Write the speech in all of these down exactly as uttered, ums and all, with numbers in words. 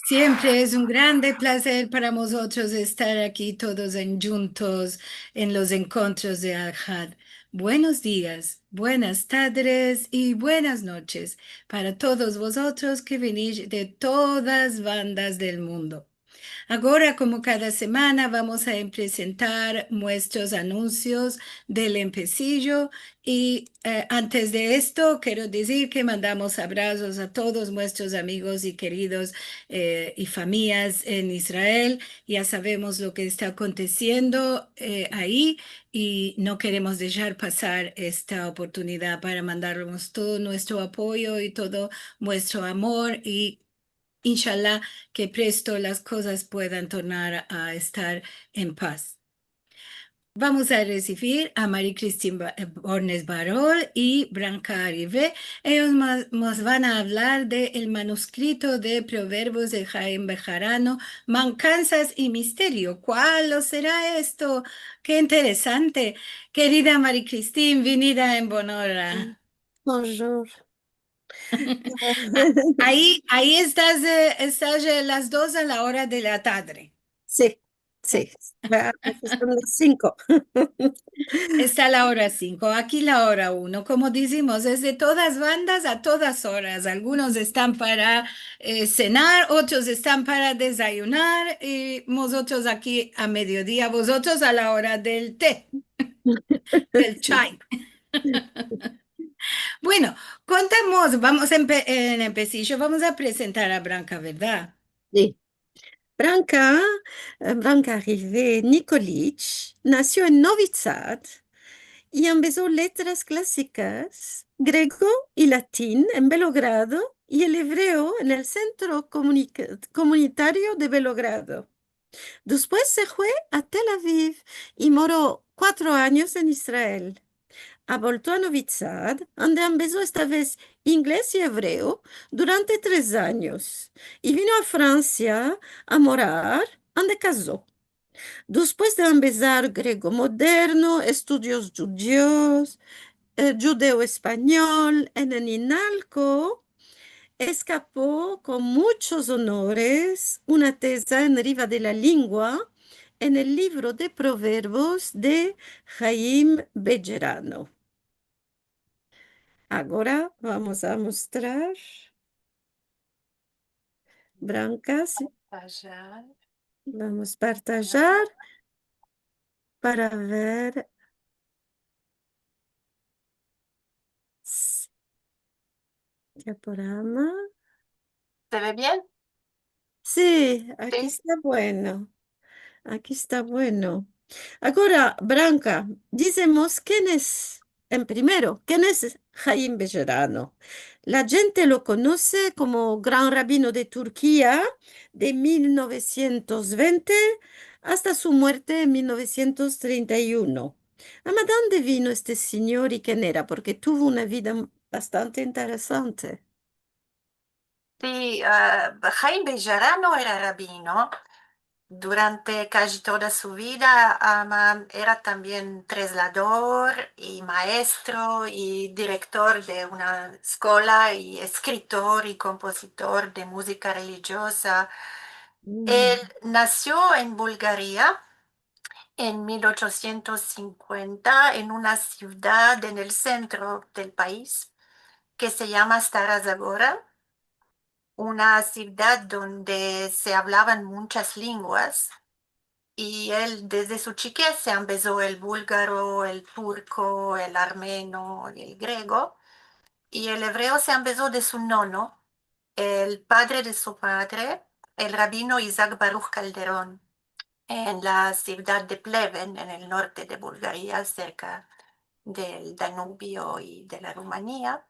Siempre es un grande plazer para mozotros estar aki todos en, djuntos en los enkontros de Alhad. Buenos dias, buenas tadres i buenas noches para todos vozotros ke venish de todas bandas del mundo. Agora, komo kada semana, vamos a prezentar muestros anunsios del empesijo i, eh, antes de esto, kero dizir ke mandamos abrazos a todos muestros amigos i keridos, eh, i famiyas en Israel. Ya savemos lo ke esta akontesiendo, eh, ayi i no keremos deshar pasar esta oportunidad para mandarlos todo muestro apoyo i todo muestro amor i Inshallah ke presto las kozas puedan tornar a estar en paz. Vamos a resivir a Marie-Christine Ba-, eh, Bornes-Barol i Branka Arrivé. Eyos ma-, mos van a avlar de el manuskrito de proverbios de Haim Bejarano, Mankansas i misterio. Kual sera esto? Ke interesante. Kerida Marie-Christine, venida en bon ora. Bonjour. Ayi, ayi estas, eh, estas, eh, las dos a la ora de la tadre. Si, si. Ayi son las sinko. Esta la ora sinko, aki la ora uno. Komo dizimos, es de todas bandas a todas oras. Algunos estan para, eh, senar, otros estan para dezayunar, i mozotros aki a mediodia, vozotros a la ora del te, del chay. Bueno, kontamos, vamos a empe-, en empesijo, vamos a prezentar a Branka, verdad? Si. Branka, eh, Branka Arrivé Nikolić nasio en Novi Sad i ambezo letras klasikas, grego i latin en Belogrado i el evreo en el Sentro Komunik-, Komunitario de Belogrado. Despues se fue a Tel Aviv i moro kuatro anyos en Israel. Avolto a Novi Sad, ande ambezo esta vez inglez i evreo durante tres anyos, i vino a Fransia a morar, ande kazo. Despues de ambezar grego moderno, estudios djudios, eh, djudeo-espanyol en el INALCO, eskapo kon munchos onores una teza en riva de la lingua en el livro de proverbios de Haim Bejerano. Agora vamos a mostrar. Branka, si. Partajar. Vamos a partajar para ver s-, ke programa. Se ve bien? Si, aki esta bueno. Aki esta bueno. Agora, Branka, dizemos ken es, en primero, ken es Haim Bejerano? La djente lo konose komo gran rabino de Turkia de mil novesientos vente asta su muerte en mil novesientos trenta i uno. Ama, de ande vino este sinyor i ken era? Porke tuvo una vida bastante interesante. Si, ah, Haim Bejerano era rabino durante kaji toda su vida, ama, era tambien trezlador i maestro i direktor de una eskola i eskritor i kompozitor de muzika relijioza. El nasio en Bulgaria en mil ochosientos sinkuenta en una sivdad en el sentro del pais ke se yama Stara Zagora, una sivdad donde se avlavan munchas linguas, i el, desde su chikez, se ambezo el bulgaro, el turko, el armeno, el grego, i el evreo se ambezo de su nono, el padre de su madre, el rabino Isaac Baruch Calderón, en la sivdad de Pleven, en el norte de Bulgaria, serka del Danubio i de la Rumania.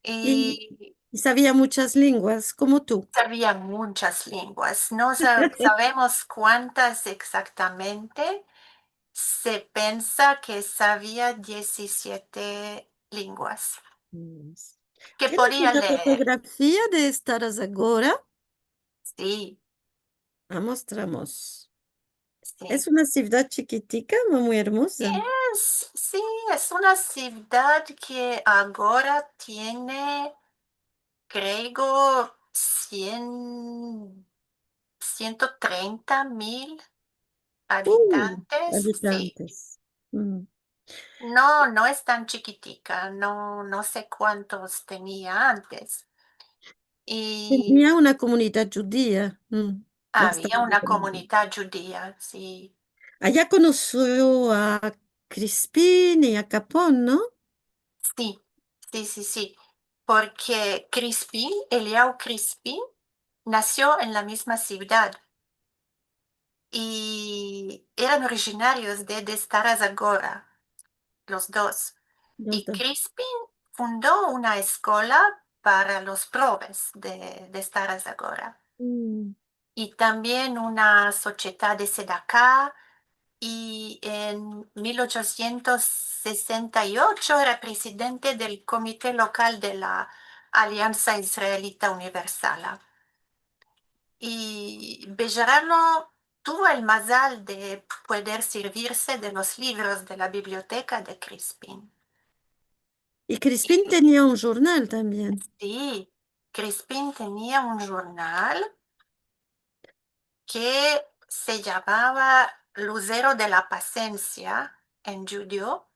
I, i savia munchas linguas, komo tu. Savia munchas linguas. No sa-, savemos kuantas ekzaktamente. Se pensa ke savia diezisiete linguas. Linguas. Ke podia leer. Tienes una fotografia de Stara Zagora? Si. Amostramos. Si. Es una sivdad chikitika, ma muy ermoza. Es, si, es una sivdad ke agora tiene, kreo, sien, siento trenta mil abitantes. Uh, abitantes. Si. Mm. No, no es tan chikitika, no, no se kuantos tenia antes. I tenia una komunidad djudia. Mm. Avia una komunidad djudia, si. Aya konosio a Crispin i a Capon, no? Si, si, si, si. Porke Crispin, Eliau Crispin, nasio en la mizma sivdad. I eran orijinarios de, de Stara Zagora, los dos. I Crispin fundo una eskola para los probes de, de Stara Zagora. Mm. I tambien una sosiedad de sedaka, i en mil ochosientos sesenta i ocho era presidente del komite lokal de la Aliansa Israelita Universala. I Bejarano tuvo el mazal de pueder servirse de los livros de la biblioteka de Crispin. I Crispin tenia un jurnal tambien. Si, Crispin tenia un jurnal ke se yamava Luzero de la Pasensia en djudio,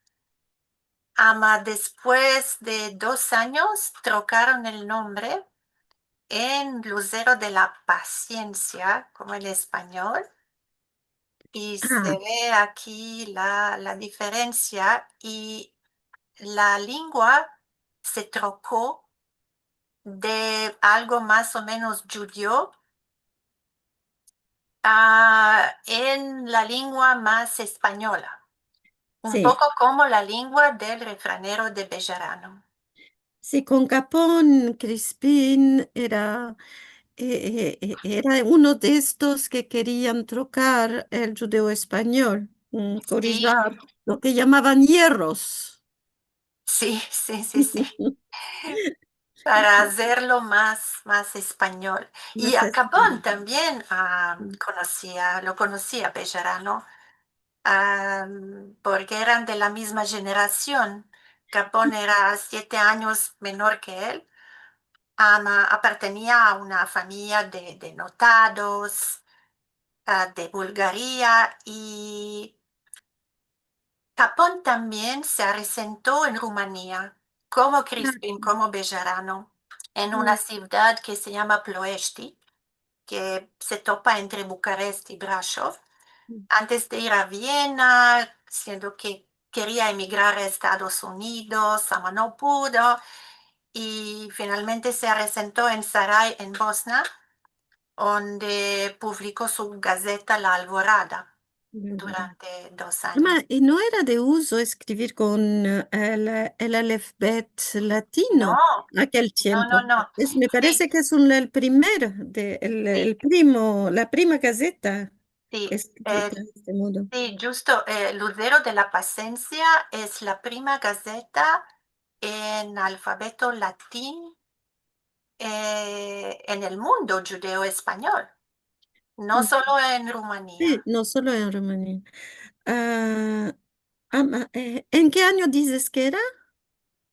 ama despues de dos anyos trokaron el nombre en Luzero de la Pasiensia, komo en espanyol, i se ve aki la, la diferensia, i la lengua se troko de algo mas o menos djudio a, en la lengua mas espanyola. Un poko komo la lengua del refranero de Bejarano. Si, kon Capon, Crispin era, e, e, e, era uno de estos ke kerian trokar el djudeo-espanyol, mm, korijar lo ke yamavan yerros. Si, si, si, si. Para azerlo mas, mas espanyol. I a Capon tambien, a, konosia, lo konosia Bejarano, a, porke eran de la mizma jenerasion. Capon era siete anyos menor ke el. Ama, apartenia a una famiya de, de notados, a, de Bulgaria, i Capon tambien se aresento en Rumania, komo Crispin, komo Bejarano, en una sivdad ke se yama Ploiești, ke se topa entre Bucarest i Brashov, antes de ir a Viena, siendo ke keria emigrar a Estados Unidos, ama no pudo, i finalmente se aresento en Sarai, en Bosna, onde publiko su gazeta La Alvorada durante dos anyos. Ama, i no era de uzo eskrivir kon, e, el, el alefbet latino akel tiempo? No, no, no. Es, me parese ke es un, el primer de, el, el primo, la prima gazeta eskrita de este modo. Si, djusto, e, Luzero de la Pasensia es la prima gazeta en alfabeto latin, e, en el mundo djudeo-espanyol. No solo en Rumania. Si, no solo en Rumania. A, ama, e, en ke anyo dizes ke era?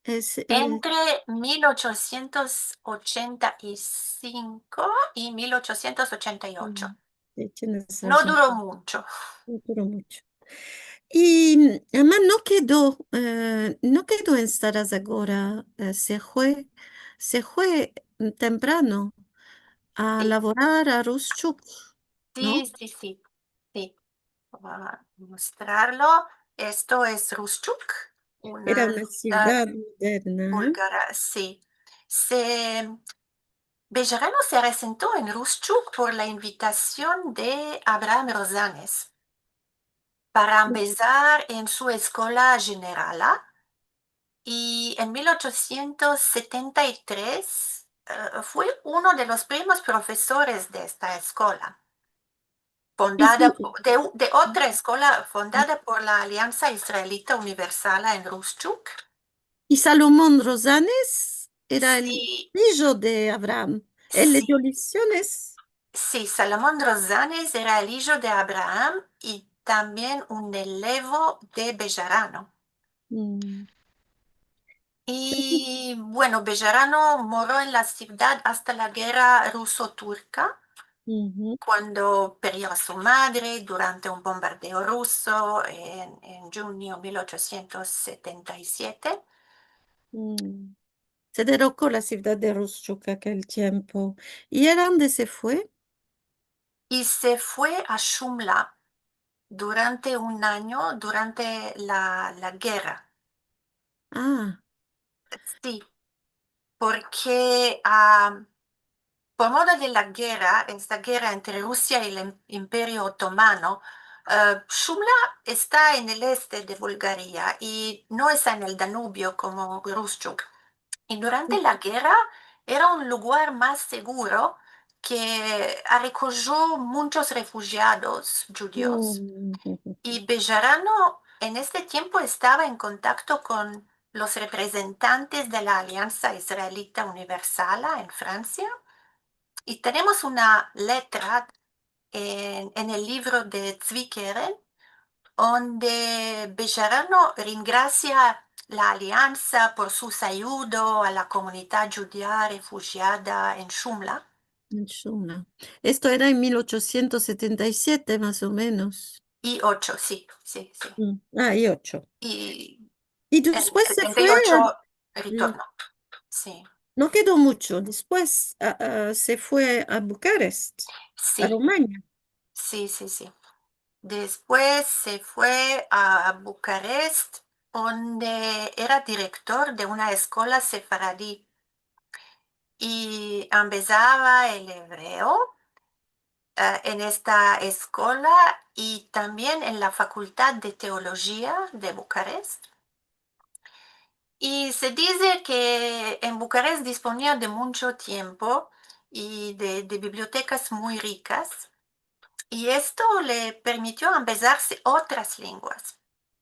Es, e, entre mil ochosientos ochenta i sinko i mil ochosientos ochenta i ocho. Si, tienes razon. No duro muncho. No duro muncho. I, ama, no kedo, e, no kedo en Stara Zagora, e, se fue, se fue temprano a lavorar a Rusčuk, no? Si, si, si, si. Vo a mostrarlo. Esto es Rusčuk, una sivdad bulgara. Era una sivdad moderna. Si. Se, Bejarano se aresento en Rusčuk por la invitasion de Abraham Rozanes para ambezar en su eskola jenerala, i en mil ochosientos setenta i tres, e, fue uno de los primos profesores de esta eskola, fondada po-, de u-, de otra eskola fondada por la Aliansa Israelita Universala en Rusčuk. I Salomon Rozanes era el ijo de Abraham. El le dio lisiones. Si, Salomon Rozanes era el ijo de Abraham i tambien un elevo de Bejarano. Mm. I, bueno, Bejarano moro en la sivdad asta la gerra ruso-turka, kuando perdio a su madre durante un bombardeo ruso en, en djunio mil ochosientos setenta i siete. Se derroko la sivdad de Rusçuk akel tiempo. I ande se fue? I se fue a Shumla durante un anyo, durante la, la gerra. A. Si, porke, a, por modo de la gerra, esta gerra entre Rusia i el im-, Imperio Otomano, e, Shumla esta en el este de Bulgaria i no esta en el Danubio komo Rusçuk. I durante la gerra era un lugar mas seguro ke arekojo munchos refujiados djudios. I Bejarano en este tiempo estava en kontakto kon los reprezentantes de la Aliansa Israelita Universala en Fransia. I tenemos una letra en, en el livro de Tzvi Keren, onde Bejarano ringrasia la Aliansa por sus ayudo a la komunidad djudia refujiada en Shumla. En Shumla. Esto era en mil ochosientos setenta i siete, mas o menos. I ocho, si, si, si. Mm. A, i ocho. I I despues se fue a... setenta i ocho ritorno. Si. No kedo muncho. Despues, a, a, se fue a Bucarest, a Rumania. Si, si, si. Despues se fue a Bucarest, onde era direktor de una eskola sefaradi. I ambezava el evreo, e, en esta eskola i tambien en la Fakultad de Teolojia de Bucarest. I se dize ke en Bucarest disponia de muncho tiempo i de, de bibliotekas muy rikas, i esto le permitio ambezarse otras lenguas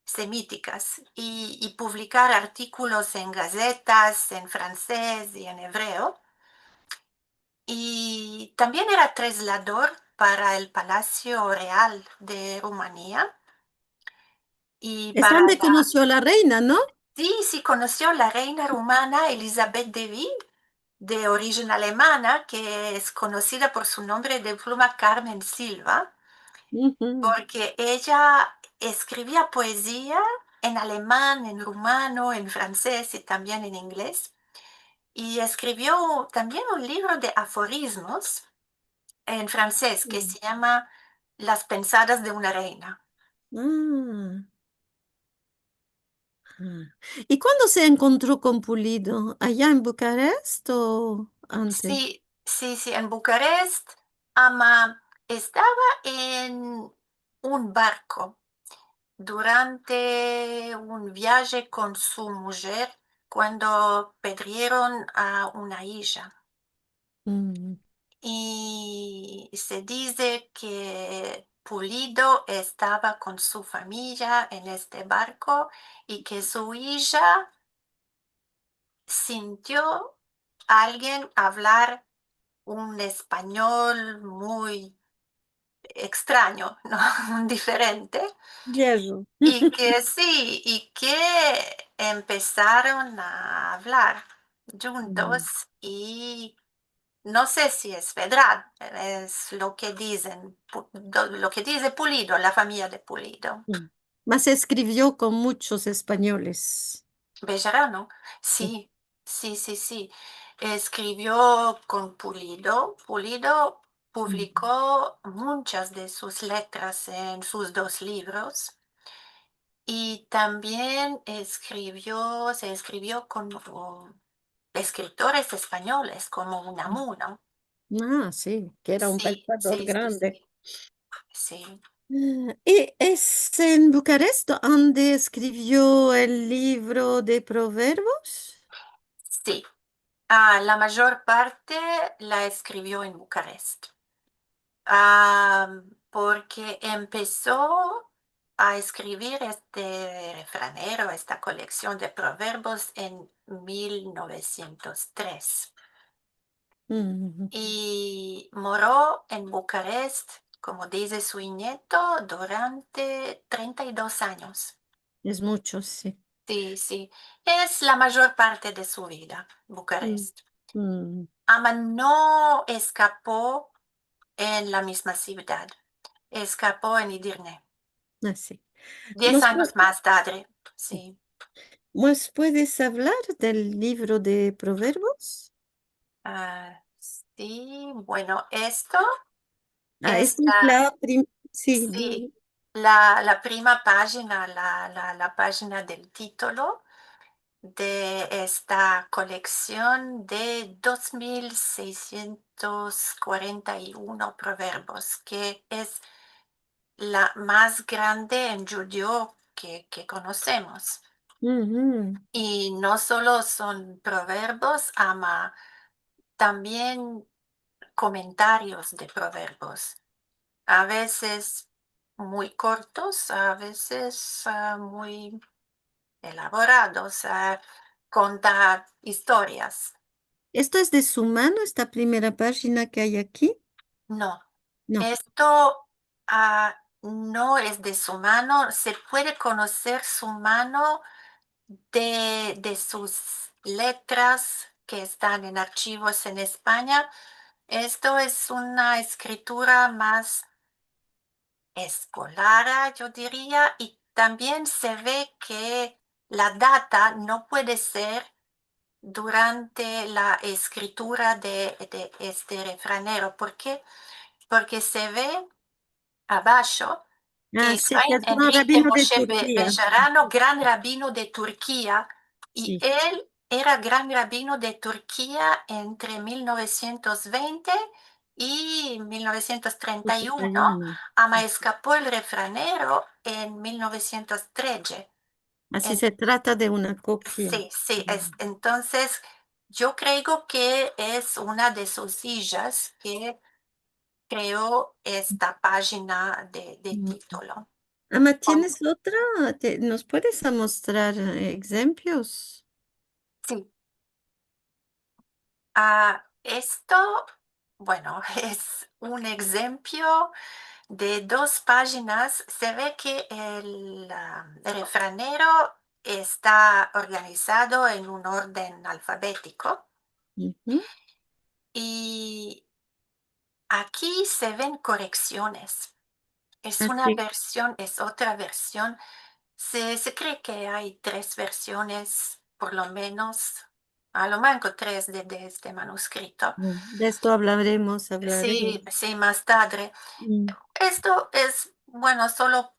semitikas i, i publikar artikolos en gazetas, en fransez i en evreo. I tambien era traslador para el Palasio Real de Rumania. I... Es para ande la... konosio la reina, no? Si, si, konosio la reina rumana Elizabeth de Witt, de orijen alemana, ke es konosida por su nombre de pluma Carmen Sylva, porke eya eskrivia poezia en aleman, en rumano, en fransez i tambien en inglez. I eskrivio tambien un livro de aforizmos en fransez ke se yama Las pensadas de una reina. A. A. I kuando se enkontro kon Pulido? Aya en Bucarest o antes? Si, si, si, en Bucarest, ama estava en un barko durante un viaje kon su mujer kuando pedrieron a una ija. I se dize ke Pulido estava kon su famiya en este barko i ke su ija sintio alguien avlar un espanyol muy ekstranyo, no? Diferente. I ke si, i ke empesaron a avlar djuntos i no se si es verdad, es lo ke dizen, pu-, do-, lo ke dize Pulido, la famiya de Pulido. Mas eskrivio kon munchos espanyoles. Bejarano, si, si, si, si. Eskrivio kon Pulido. Pulido publiko munchas de sus letras en sus dos livros. I tambien eskrivio, se eskrivio kon, o, eskrivtores espanyoles komo Unamuno. A, si, ke era un pensador grande. Si. I es en Bucarest ande eskrivio el livro de proverbos? Si. A, la major parte la eskrivio en Bucarest. A, porke empeso a eskrivir este refranero, esta koleksion de proverbos en mil novesientos tres. I moro en Bucarest, komo dize su inyeto, durante trenta i dos anyos. Es muncho, si. Si, si. Es la mayor parte de su vida, Bukarest. Mm. Ama no eskapo en la mizma sivdad. Eskapo en Edirne. Ah, si. Diez anyos mas tadre, si. Mos puedes avlar del livro de proverbos? Ah, si, bueno, esto Ah, es esta es la prim-, si, si, di. La, la prima pajina, la, la, la pajina del titolo de esta koleksion de dos mil seisyentos kuarenta i uno proverbos, ke es la mas grande en djudeo ke, ke konosemos. I no solo son proverbos, ama tambien komentarios de proverbos. A vezes muy kortos, a vezes, ah, muy elaborados, ah, konta istorias. Esto es de su mano, esta primera pajina ke ay aki? No. No. Esto, ah, no es de su mano. Se puede konoser su mano de, de sus letras ke estan en arshivos en Espanya. Esto es una eskritura mas eskolara, yo diria, i tambien se ve ke la data no puede ser durante la eskritura de, de este refranero. Por ke? Porke se ve abasho, Ah, si, Efraim Enrique Moshe Be-, Bejarano, gran rabino de Turkia, i el era gran rabino de Turkia entre mil novesientos vente i mil novesientos trenta i uno, ama eskapo el refranero en mil novesientos treze. Asi se trata de una kopia. Si, si, es, entonses, yo kreo ke es una de sus ijas ke kreo esta pajina de, de titolo. Ama, tienes otra? Te, nos puedes amostrar, eh, egzempios? Si. Ah, esto, bueno, es un egzempio de dos pajinas. Se ve ke el, ah, refranero esta organizado en un orden alfabetiko. I aki se ven koreksiones. Es una version, es otra version. Se, se kree ke ay tres versiones, por lo menos, a lo manko tres de, de este manuskrito. De esto avlaremos, avlaremos. Si, si, mas tadre. Esto es, bueno, solo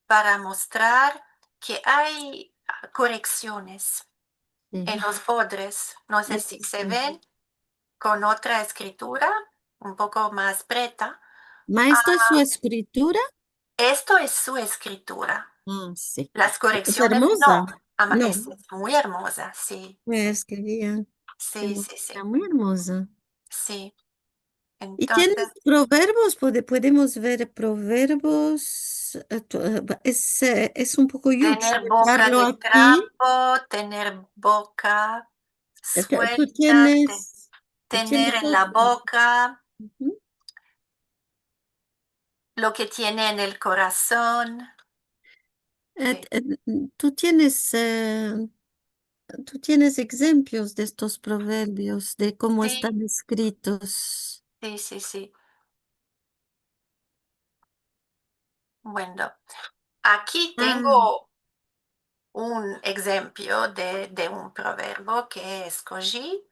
para mostrar ke ay, ah, koreksiones en los bodres. No se si se ven kon otra eskritura, un poko mas preta. Ma, esto es su eskritura? Esto es su eskritura. Ah, si. Las koreksiones no. Es ermoza. Ama, es, es muy ermoza, si. Muy ermoza. Si. I tienes proverbos, puede-, podemos ver proverbos, eh, es, eh, es un poko yucho. Tener boka de trapo, tener boka suelta, tener en la boka lo ke tiene en el korason. Eh, tu tienes, eh, tu tienes egzempios de estos proverbios, de komo estan eskritos? Si, si, si. Bueno, aki tengo un egzempio de, de un proverbo ke eskoji.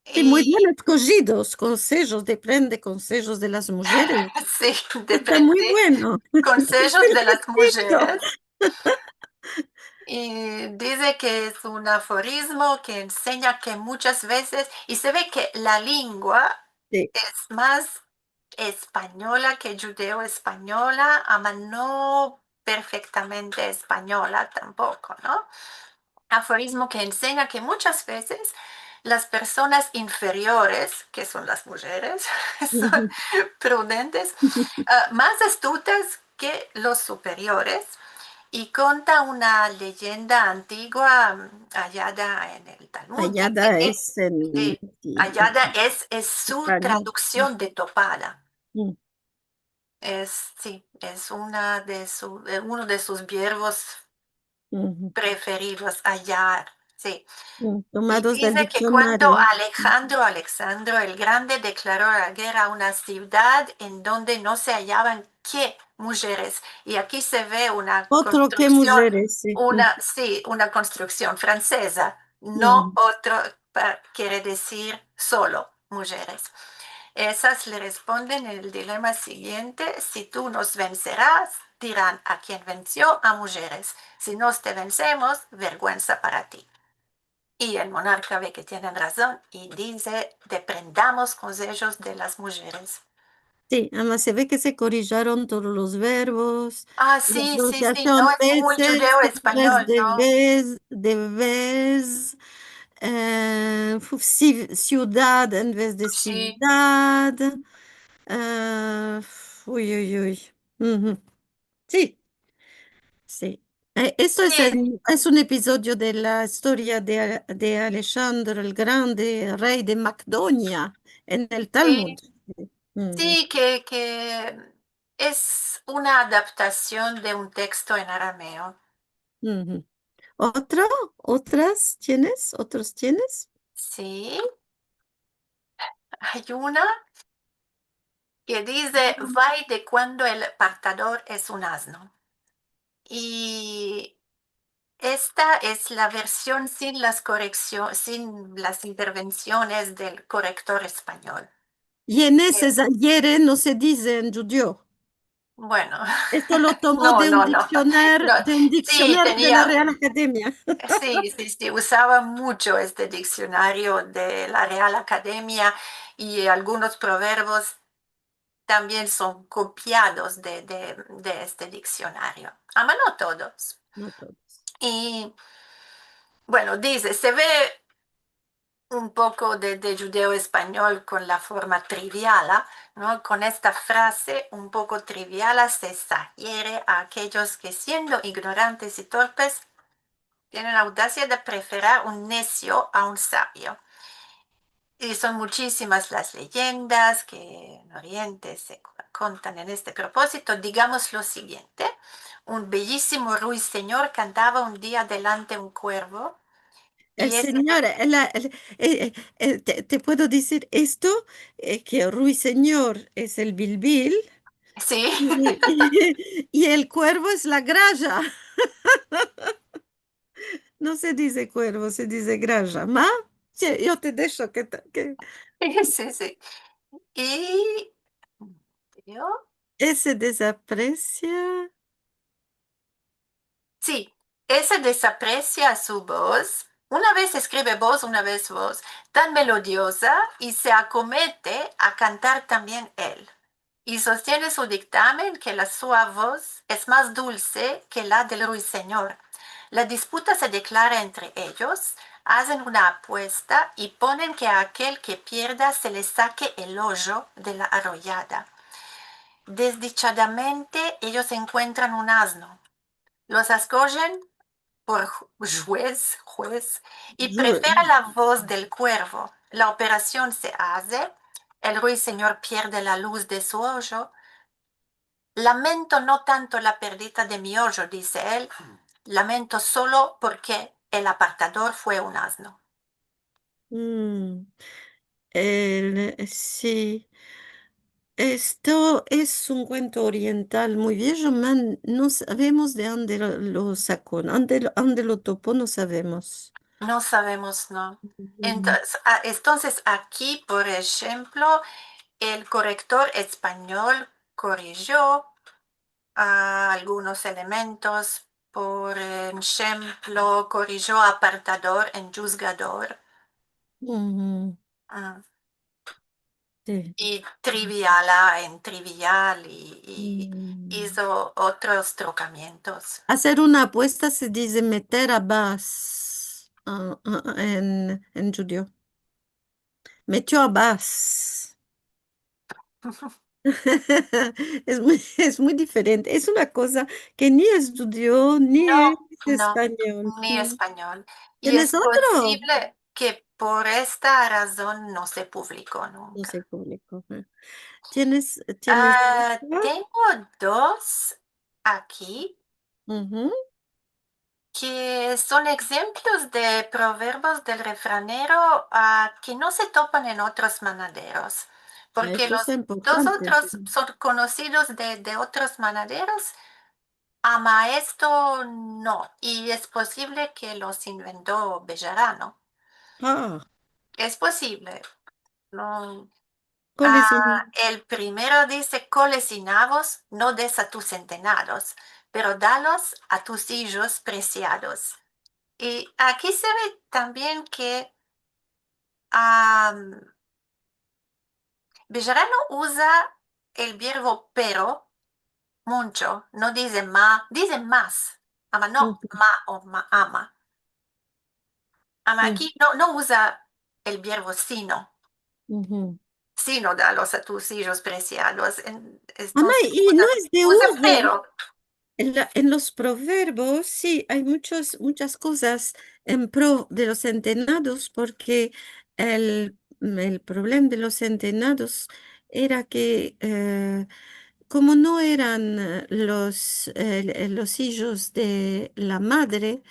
Si, muy bien eskojidos, konsejos, deprende konsejos de las mujeres. Si, deprende konsejos de las mujeres. I dize ke es un aforizmo ke ensenya ke munchas vezes, i se ve ke la lengua es mas espanyola ke djudeo-espanyola, ama no perfektamente espanyola tampoko, no? Aforizmo ke ensenya ke munchas vezes las personas inferiores, ke son las mujeres, son prudentes, ah, mas astutas ke los superiores, i konta una leyenda antigua, mm, ayada en el Talmud. Ayada es en, ayada es, es su traduksion de topada. Es, si, es una de su, eh, uno de sus verbos Preferidos, ayar, si. I dize ke kuando Alejandro, Alejandro el Grande deklaro la gerra a una sivdad en donde no se ayavan ke mujeres, i aki se ve una konstruksion, una, si, una konstruksion franseza, no otro, pa-, kere dizir solo mujeres. Esas le responden en el dilema sigiente: "Si tu nos venseras", diran, "a kien vensio? A mujeres. Si nos te vensemos, verguensa para ti". I el monarka ve ke tienen razon i dize: "Deprendamos konsejos de las mujeres". Si, además se ve ke se korijaron todos los verbos, la pronunsiasion, no es muy judeo-espanyol, no? Vez, de vez, eh, fu-, si-, sivdad en vez de sivdad. Eh, uy, uy, uy. Si. Si. Eh, esto es el, es un episodio de la istoria de, de Alejandro el Grande, rey de Makedonia, en el Talmud. Si, ke, ke es una adaptasion de un teksto en arameo. Otro? Otras tienes? Otros tienes? Si. Ay una ke dize: "Vay de kuando el partador es un azno". I esta es la version sin las koreksion-, sin las intervensiones del korektor espanyol. I en ese zayere no se dize en djudyo. Bueno. Esto lo tomo de un diksionar-, de un diksionario de la Real Akademia. Si, si, si, usava muncho este diksionario de la Real Akademia i algunos proverbios tambien son kopiados de, de, de este diksionario. Ama no todos. No todos. I, bueno, dize, se ve un poko de, de djudeo-espanyol kon la forma triviala, no? Kon esta fraze un poko triviala se zayere a akeyos ke, siendo ignorantes i torpes, tienen la audasia de preferar un nesio a un savio. I son munchisimas las leyendas ke en Oriente se ku-, kontan en este proposito. Digamos lo sigiente: un beyisimo ruisenyor kantava un dia delante un kuervo. El senyor, el, el, eh, eh, te, te puedo dizir esto, eh, ke ruisenyor es el bilbil. Si. I, i, i el kuervo es la graja. No se dize kuervo, se dize graja. Ma, si, yo te desho ke ta-, ke... Si, si. I, yo... Ese dezapresia. Si, ese dezapresia su voz. Una vez eskrive voz, una vez voz, tan melodioza, i se akomete a kantar tambien el. I sostiene su diktamen ke la sua voz es mas dulse ke la del ruisenyor. La disputa se deklara entre eyos, azen una apuesta i ponen ke a akel ke pierda se le sake el ojo de la aroyada. Desdichadamente, eyos enkuentran un azno. Los eskojen por ju-, juez, juez, i prefere la voz del kuervo. La operasion se aze, el ruisenyor pierde la luz de su ojo. "Lamento no tanto la perdita de mi ojo", dize el, "lamento solo porke el apartador fue un azno". Mm. El, si. Esto es un kuento oriental muy viejo, ma no savemos de ande lo, lo sako, ande lo, ande lo topo, no savemos. No savemos, no. Entonses, a, entonses aki, por enshemplo, el korektor espanyol korijo a algunos elementos, por enshemplo, korijo apartador en juzgador. Mm. Si. I triviala en trivial, i, i izo otros trokamientos. Azer una apuesta se dize meter a bas, a, a, en, en djudio. Metio a bas. Es muy, es muy diferente. Es una koza ke ni es djudio, ni es espanyol. Ni espanyol. I es posivle ke por esta razon no se publiko nunka. No se publiko, eh. Tienes, tienes... A, tengo dos aki. ke son egzemplos de proverbios del refranero, a, ke no se topan en otros manaderos, porke los dos otros son konosidos de, de otros manaderos, ama esto no, i es posivle ke los invento Bejarano. Es posivle. No. El primero dize: "Koles i navos no des a tus entenados, pero dalos a tus ijos presiados". I aki se ve tambien ke, am, Bejarano uza el biervo pero muncho, no dize ma, dize mas, ama no ma o ma, ama. Ama aki no, no uza el biervo sino. Sino dalos a tus ijos presiados. Ama, i no es de uzo. Pero en la, en los proverbios, si, ay munchas, munchas kozas en pro de los entenados, porke el, el problema de los entenados era ke, e, komo no eran, e, los, e, los ijos de la madre,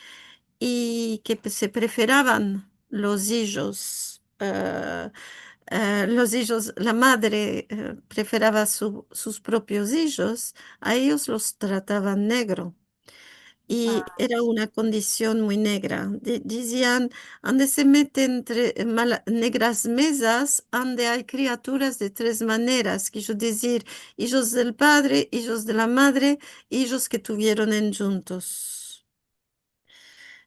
i ke pe-, se preferavan los ijos, e, e, los ijos, la madre, e, preferava su, sus propios ijos, a eyos los tratavan negro. I era una kondision muy negra. Di-, dizian, ande se mete entre, e, mala-, negras mezas, ande ay kriaturas de tres maneras, kiero dizir, ijos del padre, ijos de la madre, ijos ke tuvieron endjuntos.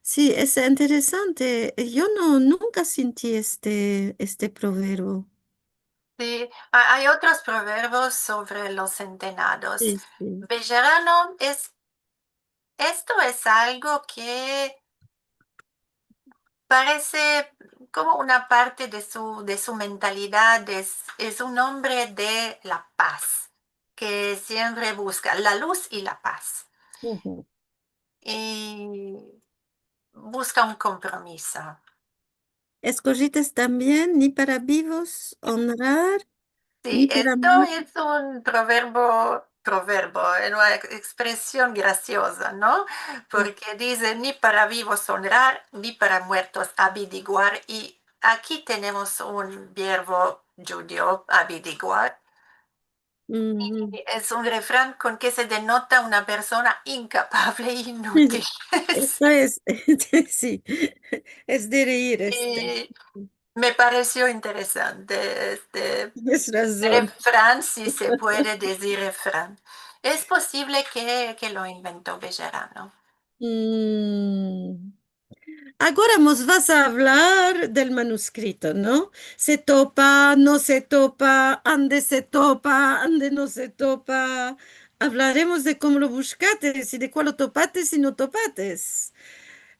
Si, es interesante. Yo no, nunka sinti este, este proverbio. Si, a-, ay otros proverbios sovre los entenados. Si, si. Bejarano es, esto es algo ke parese komo una parte de su, de su mentalidad. Es, es un ombre de la paz, ke siempre buska la luz i la paz. I buska un kompromiso. Eskojites tambien, ni para bivos onrar, si, ni para muertos. Esto es un proverbio, proverbio, es una ex-, ekspresion grasioza, no? Porke dize, ni para vivos onrar, ni para muertos abidiguar, i aki tenemos un biervo djudio, abidiguar, i es un refran kon ke se denota una persona inkapavle i inutil. Esto es, si, es de reir este. I me paresio interesante este refran, si se puede dizir refran. Es posivle ke, ke lo invento Bejarano. Agora mos vas a avlar del manuskrito, no? Se topa, no se topa, ande se topa, ande no se topa. Avlaremos de komo lo bushkates i de kualo topates i no topates.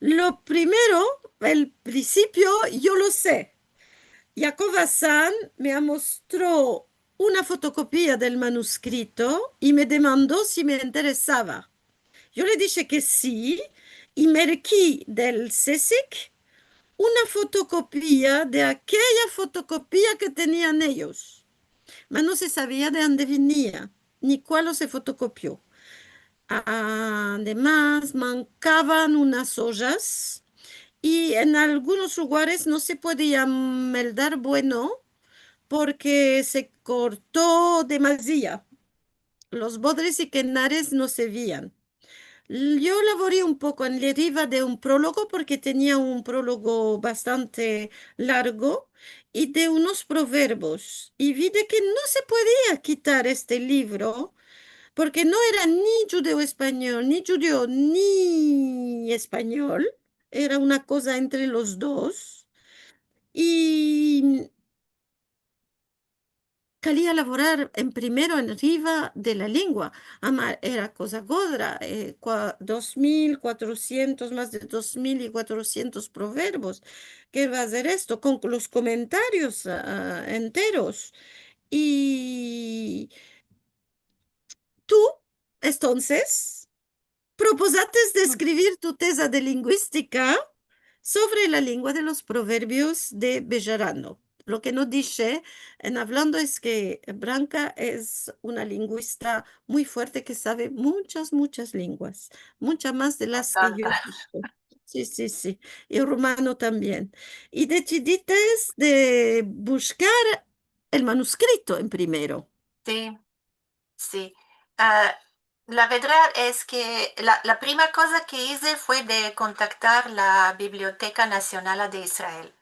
Lo primero, el prinsipio, yo lo se. Yaakov Assan me amostro una fotokopia del manuskrito i me demando si me interesava. Yo le dishe ke si, i merki del sesik una fotokopia de akeya fotokopia ke tenian eyos. Mas no se savia de ande venia, ni kualo se fotokopio. Ademas, mankavan unas ojas, i en algunos lugares no se podia meldar bueno, porke se korto demaziado. Los bodres i kenares no se vian. Yo lavori un poko en la riva de un prologo, porke tenia un prologo bastante largo, i de unos proverbios, i vi de ke no se podia kitar este livro, porke no era ni djudeo-espanyol, ni djudeo, ni espanyol, era una koza entre los dos, i kalia lavorar en primero en riva de la lengua. Ama era koza godra, e, kua-, dos mil kuatrosientos, mas de dos mil i kuatrosientos proverbios. Ke va azer esto kon los komentarios, a, enteros? I tu, entonses, propozates de eskrivir tu teza de linguistika sovre la lengua de los proverbios de Bejarano. lo ke no dishe en avlando es ke Branka es una linguista muy fuerte ke save munchas, munchas lenguas, munchas mas de las ke yo he visto. Si, si, si. I el rumano tambien. I desidites de bushkar el manuskrito en primero. Si, si. A, la verdad es ke la, la prima koza ke ize fue de kontaktar la Biblioteka Nasionala de Israel,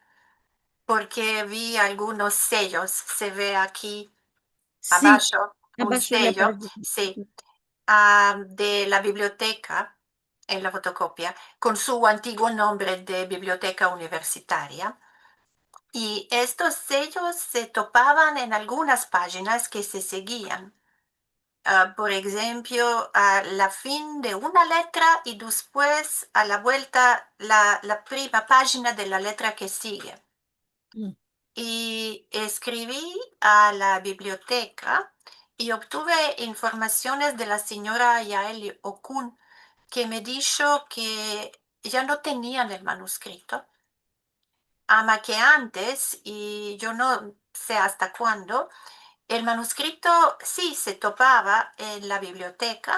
porke vi algunos seyos, se ve aki abasho, un seyo, si, a, de la biblioteka, en la fotokopia, kon su antiguo nombre de biblioteka universitaria. I estos seyos se topavan en algunas pajinas ke se sigian. A, por enshemplo, a la fin de una letra i despues a la buelta la, la prima pajina de la letra ke sige. I eskrivi a la biblioteka i obtuve informasiones de la sinyora Yaeli Okun, ke me disho ke ya no tenian el manuskrito, ama ke antes, i yo no se asta kuando, el manuskrito si se topava en la biblioteka,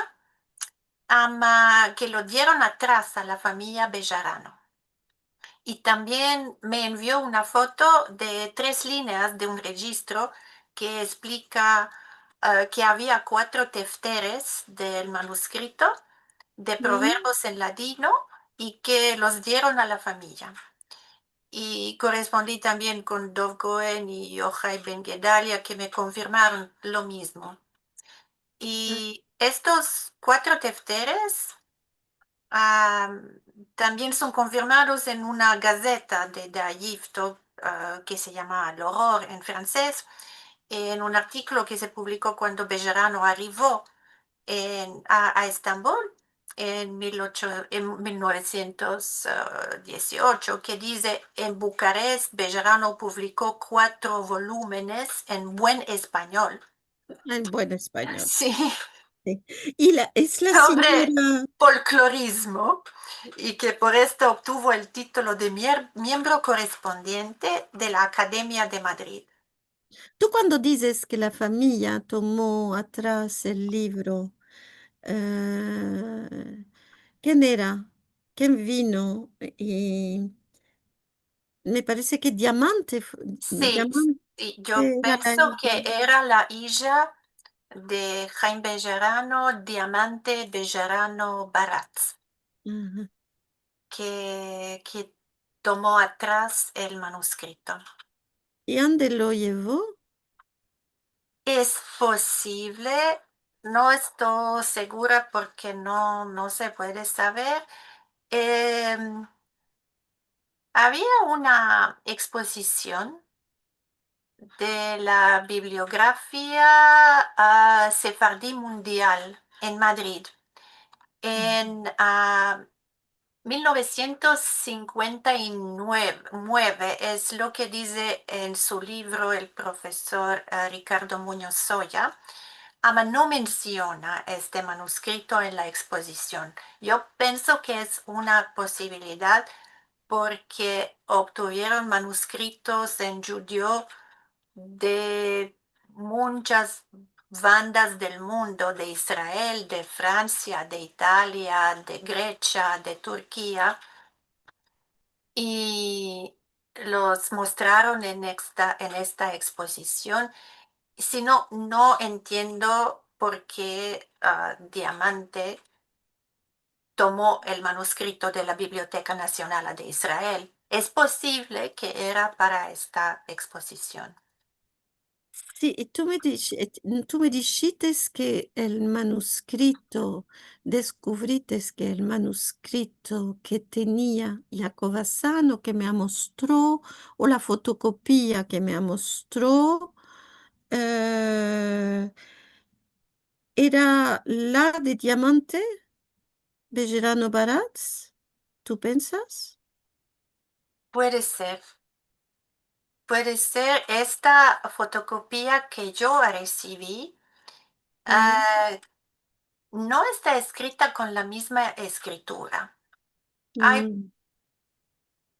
ama ke lo dieron atras a la famiya Bejarano. I tambien me envio una foto de tres lineas de un rejistro ke esplika, e, ke avia kuatro tefteres del manuskrito de proverbios en ladino i ke los dieron a la famiya. I korespondi tambien kon Dov Kohen i Yochai Ben Gedalia, ke me konfirmaron lo mizmo. I estos kuatro tefteres, a, tambien son konfirmados en una gazeta de, de Ayifto, a, ke se yama L'Aurore en fransez, en un artikolo ke se publiko kuando Bejarano arivo en, a, a Estambol en mil ocho, en mil novesientos diesiocho, ke dize: "En Bukarest, Bejarano publiko kuatro volumenes en buen espanyol". En buen espanyol. Si. Si. I la, es la sinyora... Sovre folklorizmo, i ke por esto obtuvo el titolo de mier-, miembro korespondiente de la Akademia de Madrid. Tu kuando dizes ke la famiya tomo atras el livro, e, ken era? Ken vino? I me parese ke Diamante fu-, si, Diamante si, yo penso ke era la ija de Haim Bejarano, Diamante Bejarano Baratz, ke, ke tomo atras el manuskrito. I ande lo yevo? Es posivle, no esto segura porke no, no se puede saver. Em, avia una ekspozision de la bibliografia, a, sefardi mundial en Madrid en, a, mil novesientos sinkuenta i mueve, es lo ke dize en su livro el profesor, e, Ricardo Muñoz Soya, ama no mensiona este manuskrito en la ekspozision. Yo penso ke es una posibilidad porke obtuvieron manuskritos en djudio de munchas bandas del mundo, de Israel, de Fransia, de Italia, de Gresia, de Turkia, i los mostraron en esta, en esta ekspozision. Sino, no entiendo porke, a, Diamante tomo el manuskrito de la Biblioteka Nasionala de Israel. Es posivle ke era para esta ekspozision. Si, i tu me dish-, e, tu me dishites ke el manuskrito, deskuvrites ke el manuskrito ke tenia Yaakov Asano, ke me amostro, o la fotokopia ke me amostro, e, era la de Diamante Bejarano Baratz, tu pensas? Puede ser. Puede ser esta fotokopia ke yo resivi, a, no esta eskrita kon la mizma eskritura. Ay,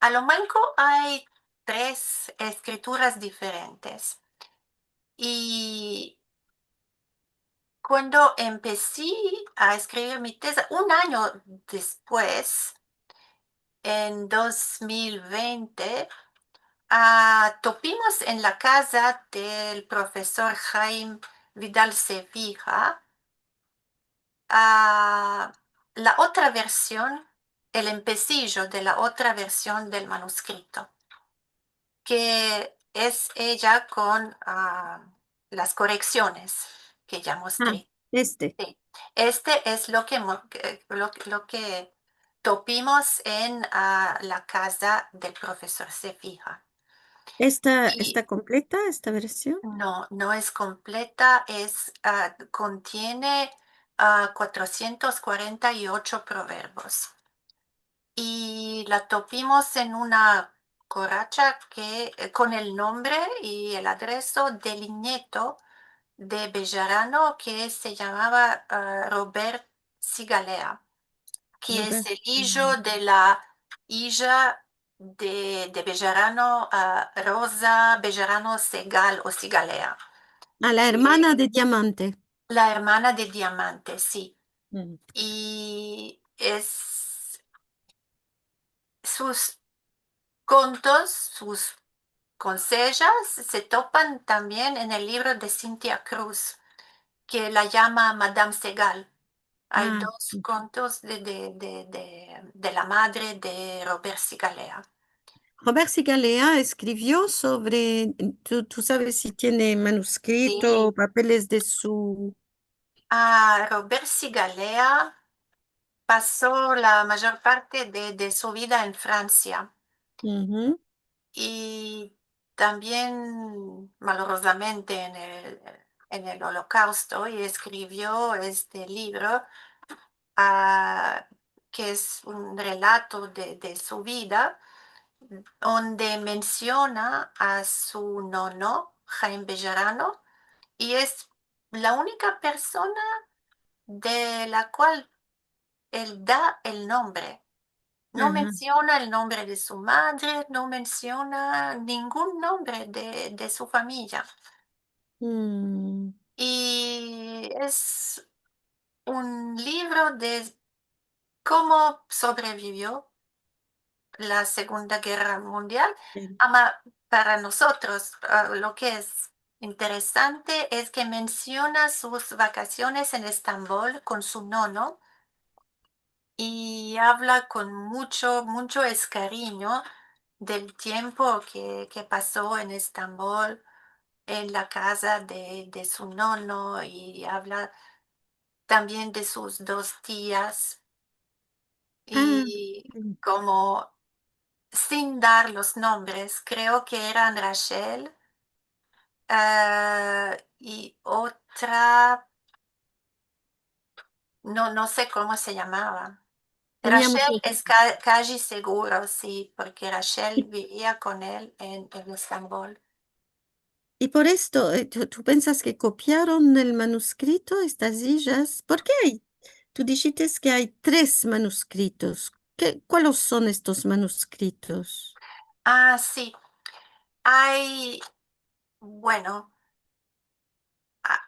a lo manko ay tres eskrituras diferentes. I kuando empesi a eskrivir mi teza, un anyo despues, en dos mil vente, a, topimos en la kaza del profesor Haim Vidal Sevilla, a, la otra version, el empesijo de la otra version del manuskrito, ke es eya kon, a, las koreksiones ke ya mostri. A, este. Si. Este es lo ke mo-, ke, lo, lo ke topimos en, a, la kaza del profesor Sevilla. Esta, i esta kompleta, esta version? No, no es kompleta, es, a, kontiene, a, kuatrosientos kuarenta i ocho proverbios. I la topimos en una koracha ke, e, kon el nombre i el adreso del nieto de Bejarano ke se yamava, a, Robert Sigalea, ke es el ijo de la ija de, de Bejarano, a, Rosa Bejarano Segal o Sigalea. A, la ermana de Diamante. La ermana de Diamante, si. I es, sus kontos, sus konsejas se topan tambien en el livro de Cynthia Cruz, ke la yama Madame Segal. Ay dos kontos de, de, de, de, de la madre de Robert Sigalea. Robert Sigalea eskrivio sovre, tu, tu saves si tiene manuskrito, papeles de su... A, Robert Sigalea paso la major parte de, de su vida en Fransia. I tambien, malorozamente, en el, en el Olokausto, i eskrivio este livro, a, ke es un relato de, de su vida, onde mensiona a su nono, Haim Bejarano, i es la unika persona de la kual el da el nombre. No mensiona el nombre de su madre, no mensiona ningun nombre de, de su famiya. I es un livro de komo sobrevivio la Segunda Gerra Mundial. Ama para nosotros, a, lo ke es interesante es ke mensiona sus vakasiones en Estambol kon su nono i avla kon muncho, muncho eskarinyo del tiempo ke, ke paso en Estambol, en la kaza de, de su nono, i avla tambien de sus dos tias. I komo, sin dar los nombres, kreo ke eran Rachel, a, i otra, no, no se komo se yamava. Rachel es ka-, kaji seguro, si, porke Rachel bivia kon el en, en Estambol. I por esto, e, tu, tu pensas ke kopiaron el manuskrito, estas ijas? Porke ay, tu dishites ke ay tres manuskritos. Ke, kualos son estos manuskritos? A, si. Ay, bueno, a,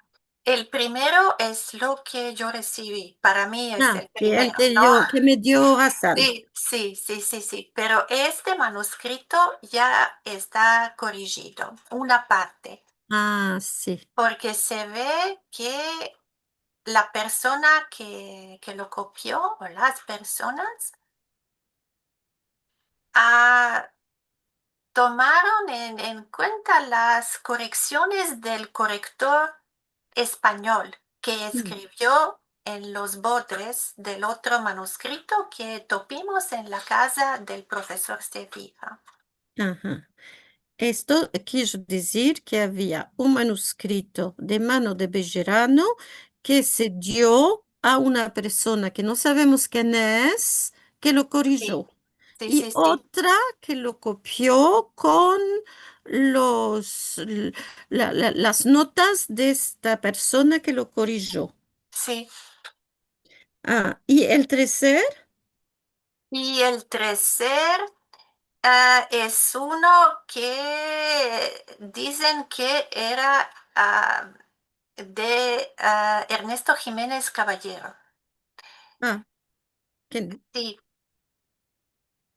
el primero es lo ke yo resivi. Para mi es el primero, no? A, ke el ke dio, ke me dio Hassan. Si, si, si, si, si. Pero este manuskrito ya esta korijido, una parte. A, si. Porke se ve ke la persona ke, ke lo kopio, o las personas, a, tomaron en, en kuenta las koreksiones del korektor espanyol ke eskrivio en los bodres del otro manuskrito ke topimos en la kaza del profesor Sevilla. Aha. Esto kere dizir ke avia un manuskrito de mano de Bejerano ke se dio a una persona ke no savemos ken es, ke lo korijo. Si, si, si. I otra ke lo kopio kon los, l-, la, la, las notas de esta persona ke lo korijo. Si. A, i el treser? I el treser, Ah, es uno ke dizen ke era, ah, de, ah, Ernesto Jimenez Caballero. Ah, ken? Si.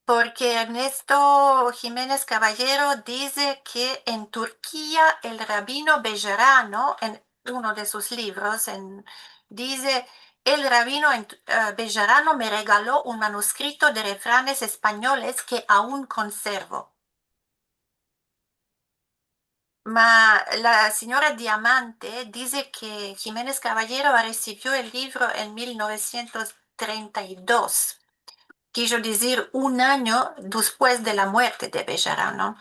Porke Ernesto Jimenez Caballero dize ke en Turkia el rabino Bejarano, en uno de sus livros, en, dize, "El rabino en, eh, Bejarano me regalo un manuskrito de refranes espanyoles ke aun konservo." Ma la sinyora Diamante dize ke Jimenez Caballero resivio el livro en mil novesientos trenta i dos, kijo dizir, un anyo despues de la muerte de Bejarano.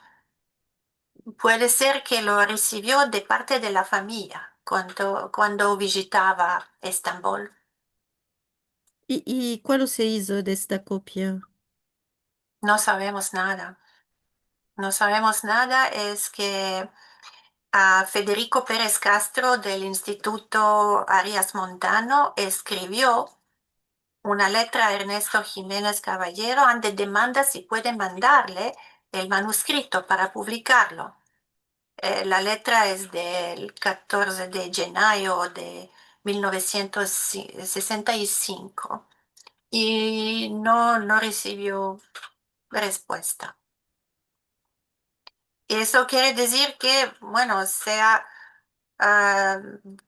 Puede ser ke lo resivio de parte de la famiya kuando, kuando vijitava Estambol. I, i kualo se izo de esta kopia? No savemos nada. No savemos nada, es ke, ah, Federico Pérez Castro del Instituto Arias Montano eskrivio una letra a Ernesto Jimenez Caballero, ande demanda si puede mandarle el manuskrito para publikarlo. Eh, la letra es del katorze de jenayo de mil novesientos sesenta i sinko i no, no resivio respuesta. Eso kere dizir ke, bueno, sea, ah,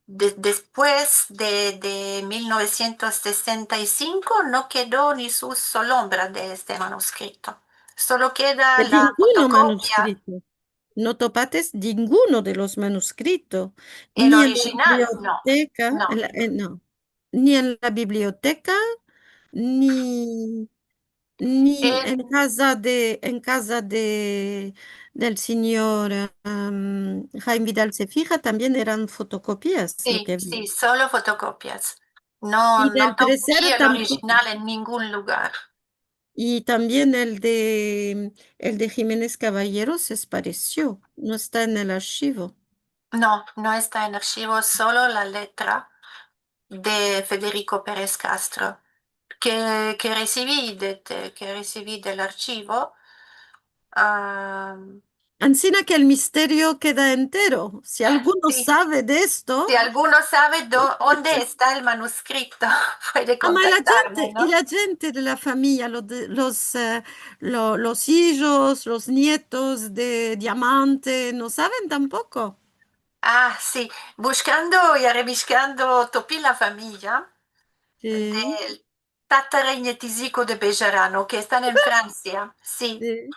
de-, despues de, de mil novesientos sesenta i sinko no kedo ni su solombra de este manuskrito. Solo keda la fotokopia. De ninguno manuskrito. No topates ninguno de los manuskrito. El orijinal, no, no. Ni en la biblioteka, en la, eh, no. Ni en la biblioteka, ni, ni en kaza de, en kaza de, del sinyor, am, Jaime Vidal Cefija tambien eran fotokopias lo ke vi. Si, si, solo fotokopias. No, no topi el orijinal en ningun lugar. I tambien el de, el de Jimenez Caballero se esparesio, no esta en el arshivo. No, no esta en arshivo, solo la letra de Federico Pérez Castro, ke, ke resivi de, de, ke resivi del arshivo. Am, Ansina ke el misterio keda entero. Si alguno save de esto. Si alguno save do-, onde esta el manuskrito, puede kontaktarme, no? I la djente de la famiya, lo de, los, eh, lo, los ijos, los nietos de Diamante, no saven tampoko. Ah, si. Bushkando i arrebishkando topi la famiya del tatarainetiziko de Bejarano, ke estan en Fransia, si. Si.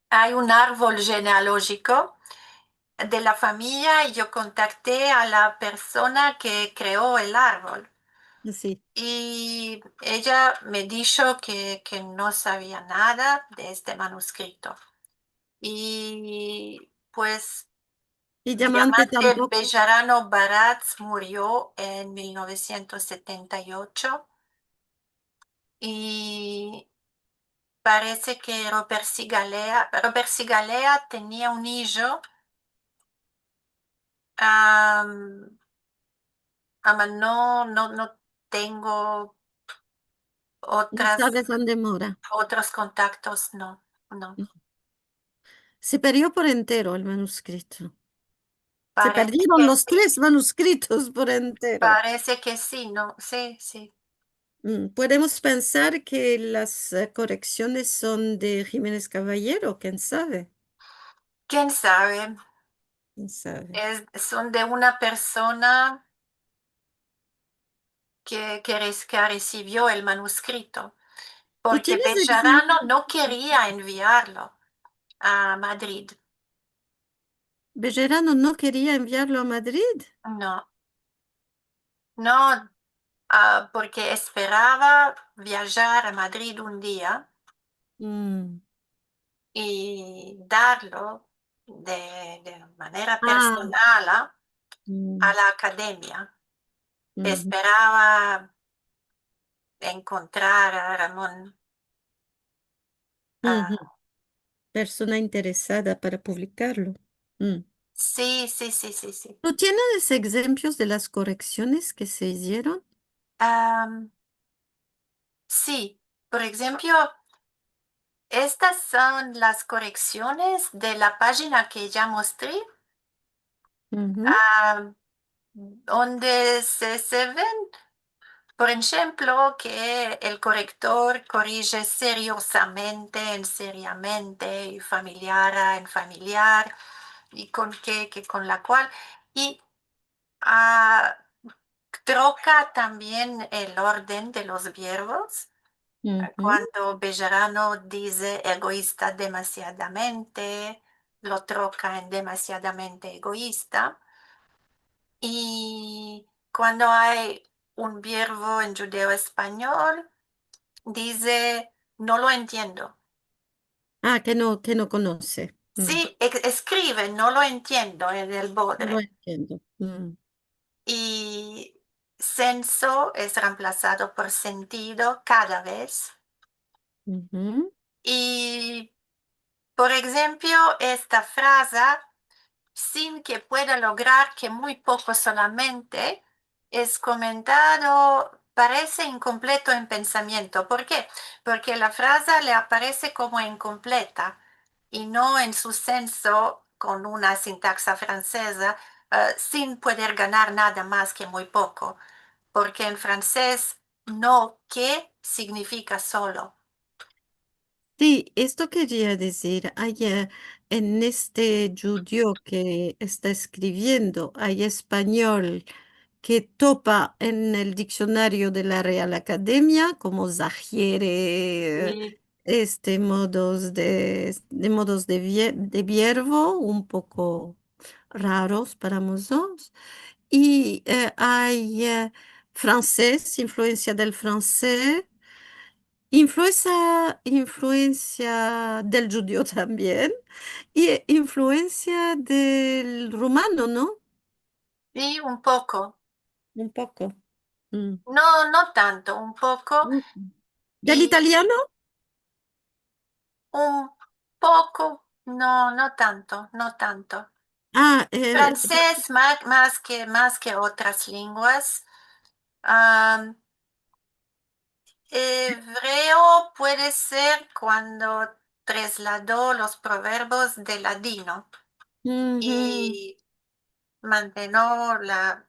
Ay un arvol jenealojiko de la famiya i yo kontakte a la persona ke kreo el arvol. Si. I eya me disho ke, ke no savia nada de este manuskrito. I, pues, i Diamante tampoko. Bejarano Baratz murio en mil novesientos setenta i ocho. I parese ke Robert Sigalea, Robert Sigalea tenia un ijo, am, ama no, no, no tengo otras, otros kontaktos, no, no. Se perdio por entero el manuskrito. Se perdieron los tres manuskritos por entero. Parese ke si, no, si, si. Mm, podemos pensar ke las, eh, koreksiones son de Jimenez Caballero, ken save? Ken save? Ken save? Es, son de una persona ke, ke res-, ke resivio el manuskrito, porke Bejarano no keria enviarlo a Madrid. Bejarano no keria enviarlo a Madrid? No. No, ah, porke esperava viajar a Madrid un dia i darlo de, de manera personal a, a la akademia. Esperava enkontrar a Ramon. Persona interesada para publikarlo. Mm. Si, si, si, si, si. Tu tienes egzemplios de las koreksiones ke se izieron? Am, si, por egzempio, estas son las koreksiones de la pajina ke ya mostri, a, onde se, se ven, por enshemplo, ke el korektor korije seriozamente en seriamente, i familiara en familiar, i kon ke, ke kon la kual, i, a, troka tambien el orden de los verbos. Kuando Bejarano dize egoista demasiadamente, lo troka en demasiadamente egoista. I kuando ay un verbo en djudeo-espanyol, dize, no lo entiendo. A, ke no, ke no konose. Si, es-, eskrive, no lo entiendo, en el boder. No lo entiendo. I senso es reemplasado por sentido kada vez. I, por enshemplo, esta fraza, sin ke pueda lograr ke muy poko solamente, es komentado, parese inkompleto en pensamiento. Por ke? Porke la fraza le aparese komo inkompleta i no en su senso kon una sintaksa franseza, e, sin pueder ganar nada mas ke muy poko. Porke en fransez no ke signifika solo. Si, esto keria dizir, ay, e, en este djudio ke esta eskriviendo, ay espanyol ke topa en el diksionario de la Real Akademia komo zahiere, este, modos de, de modos de vie-, de verbo un poko raros para mozotros. I, e, ay, e, fransez, influensia del fransez, influensia, influensia del djudio tambien, i, e, influensia del rumano, no? Si, un poko. Un poko. Mm. No, no tanto, un poko. Mm. Del italiano? Un poko, no, no tanto, no tanto. A, e, fransez ma-, mas ke, mas ke otras lenguas. Am, ebreo puede ser kuando traslado los proverbios de ladino i manteno la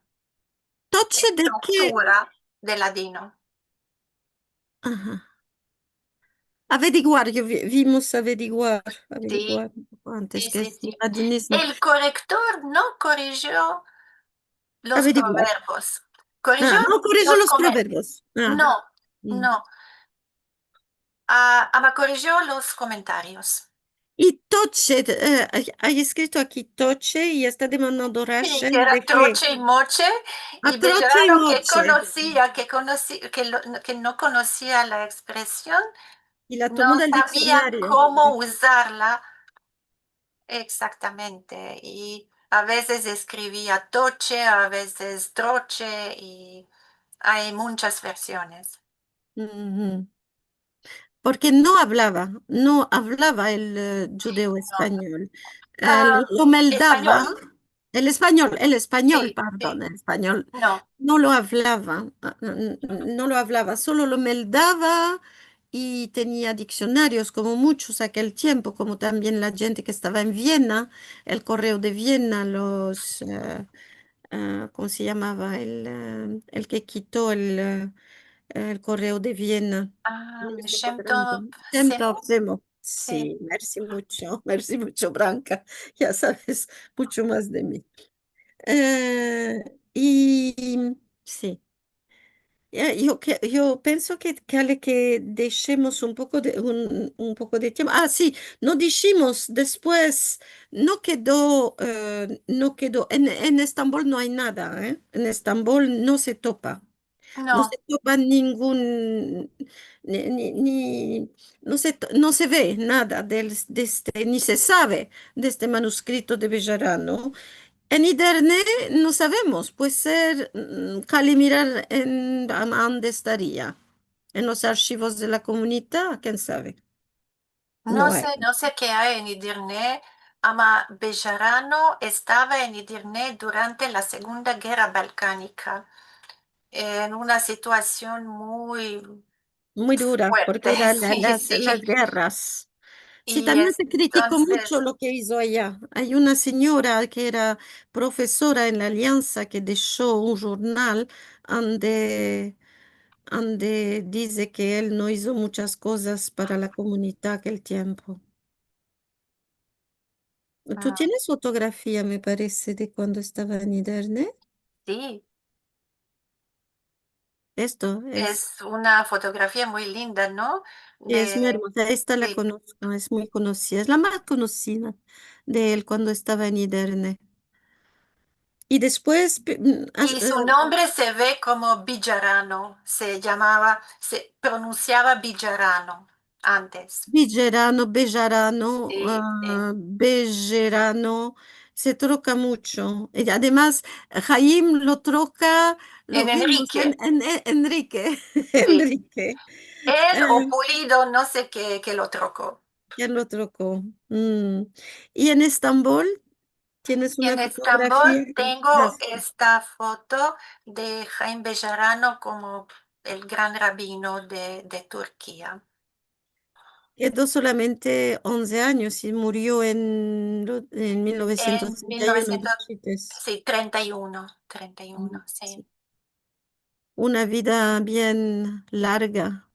estruktura de ladino. Aha. Averiguar, yo vi-, vimos averiguar, averiguar un poko antes ke si, si, si. Ladinizmo. El korektor no korijo los proverbios. Korijo los kome-, no korijo los proverbios. No, no. A, ama korijo los komentarios. I toche, e, ay, ay eskrito aki toche i esta demandando Rachel de ke troche i moche, a, i troche i moche. Bejarano ke konosia, ke konosi-, ke lo, ke no konosia la ekspresion, i la tomo del diksionario. No savia komo uzarla. Eksaktamente. I a vezes eskrivia toche, a vezes troche, i ay munchas versiones. Porke no avlava, no avlava el, e, djudeo-espanyol. No. E, lo, lo meldava. Espanyol. El espanyol, el espanyol, pardon, el espanyol. No. No lo avlava, a, n-, n-, no lo avlava, solo lo meldava i tenia diksionarios, komo munchos akel tiempo, komo tambien la djente ke estava en Viena, el korreo de Viena, los, e, e, komo se yamava? El, e, el ke kito el, e, el korreo de Viena. A, Shem Tov Zemo. Shem Tov Zemo. Si, mersi muncho, mersi muncho, Branka. Ya saves muncho mas de mi. E, i, si. E, yo ke, yo penso ke, ke ale ke deshemos un poko de, un, un poko de tiempo. A, si, no dishimos, despues no kedo, e, no kedo, en, en Estambol no ay nada, e. En Estambol no se topa. No se topa ningun, ni, ni, ni, no se to-, no se ve nada del, de este, ni se save de este manuskrito de Bejarano. En internet no savemos, puede ser, mm, kale mirar en, an-, ande estaria, en los arshivos de la komunidad, ken save. No se, no se ke ay en internet, ama Bejarano estava en internet durante la Segunda Gerra Balkanika, en una situasion muy, muy dura, fuerte, porke era la, si, las, si, las gerras. Si, tambien se kritiko muncho lo ke izo aya. Ay una sinyora ke era profesora en la Aliansa ke desho un jurnal ande, ande dize ke el no izo munchas kozas para la komunidad akel tiempo. Tu tienes fotografia, me parese, de kuando estava en Iderne? Si. Esto es una fotografia muy linda, no? Si, es muy ermoza. Esta la konozko, es muy konosida. Es la mas konosida de el kuando estava en Iderne. I despues, pe-, mm, as-, i su nombre se ve komo Bijarano, se yamava, se pronunsiava Bijarano antes. Bijarano, Bejarano, si, si, ah, Bejerano, se troka muncho. I ademas, Haim lo troka, lo vimos en, en, en Enrique. Enrique. El o Pulido, no se ke, ke lo troko. Ken lo troko? Mm. I en Estambol tienes una fotografia? En Estambol tengo esta foto de Haim Bejarano komo el gran rabino de, de Turkia. Kedo solamente onze anyos i murio en lo, en mil novesientos trenta i uno, dijites. Si, trenta i uno, trenta i uno, si. Una vida bien larga.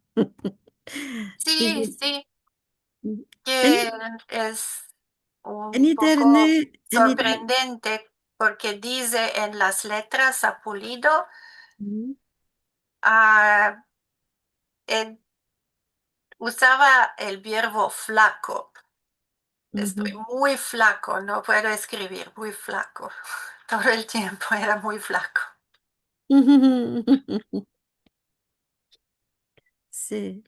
Si, si. Ke es un poko sorprendente, porke dize en las letras a Pulido, ah, el usava el verbo flako. Esto muy flako, no puedo eskrivir, muy flako. Todo el tiempo era muy flako. Si.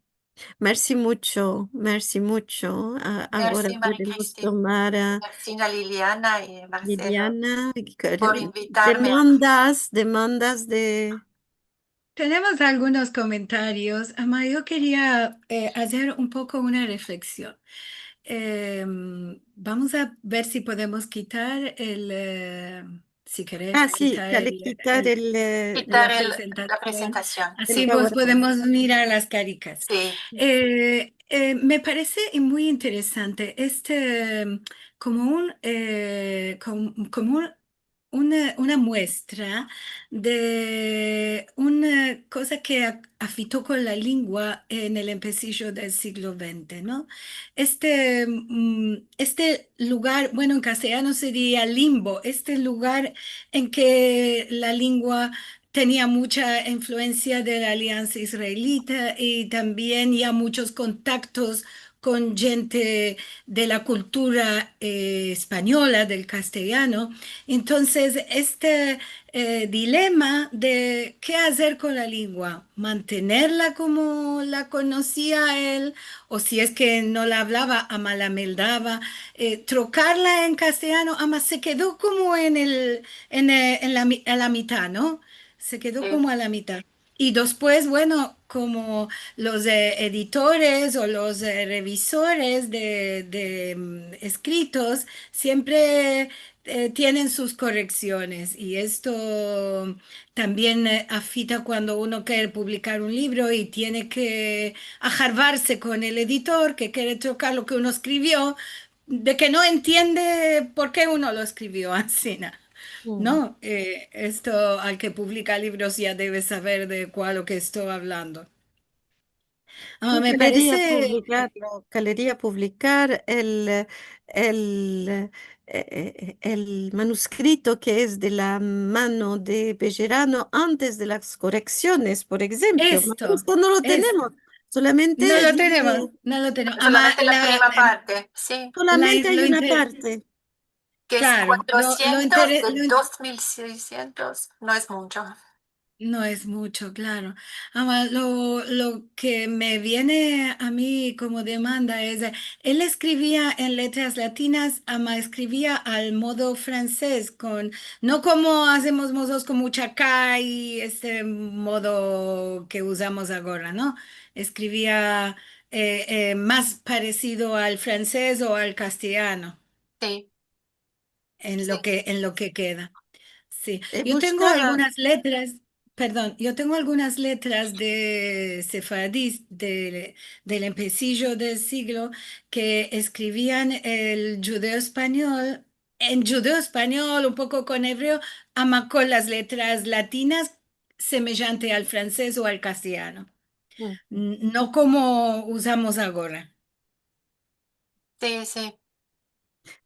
Mersi muncho, mersi muncho. A-, agora podemos tomar a Liliana i Marcelo por invitarme. Demandas, demandas de Tenemos algunos komentarios. Ama, yo keria, eh, azer un poko una refleksion. Em, vamos a ver si podemos kitar el, eh, si keres kitar el, el, la prezentasion. Asi vos podemos mirar las karikas. Si. Eh, eh, me parese muy interesante este, em, komo un, eh, kom-, komo un una, una muestra de una koza ke a-, afekto kon la lengua en el empesijo del siglo vente, no? Este, mm, este lugar, bueno, en kasteyano seria limbo, este lugar en ke la lengua tenia muncha influensia de la Aliansa Israelita i tambien ya munchos kontaktos kon djente de la kultura, eh, espanyola, del kasteyano. Entonses, este, eh, dilema de ke azer kon la lengua, mantenerla komo la konosia el, o si es ke no la avlava, ama la meldava, eh, trokarla en kasteyano, ama se kedo komo en el, en, eh, en la mi-, a la mitad, no? Se kedo komo a la mitad. I despues, bueno, komo los, eh, editores o los, eh, revisores de, de, mm, eskritos siempre, eh, tienen sus koreksiones. I esto tambien, eh, afekta kuando uno kere publikar un livro i tiene ke aharvarse kon el editor ke kere trokar lo ke uno eskrivio, de ke no entiende por ke uno lo eskrivio ansina, no? Eh, esto, al ke publika livros ya deve saver de kualo ke esto avlando. Ah, me parese publikar, no, kaleria publikar el, el, eh, eh, el manuskrito ke es de la mano de Bejerano antes de las koreksiones, por enshemplo. Esto, esto no lo tenemos. Solamente no lo tenemos, no lo tenemos. Solamente la prima parte, si. Solamente ay una parte. Ke es kuatrosientos de dos mil seishientos, no es muncho. No es muncho, klaro. Ama, lo, lo ke me viene a mi komo demanda es, eh, el eskrivia en letras latinas, ama eskrivia al modo fransez, kon, no komo azemos mozotros kon muncha ka i este modo ke uzamos agora, no? Eskrivia, eh, eh, mas paresido al fransez o al kasteyano. Si. En lo ke, en lo ke keda. Si. Yo tengo algunas letras. perdon, yo tengo algunas letras de sefaradis, de, del empesijo del siglo, ke eskrivian el djudeo-espanyol, en djudeo-espanyol, un poko kon ebreo, ama kon las letras latinas, semejante al franses o al kastilyano. Mm. N-, no komo uzamos agora. Si, si.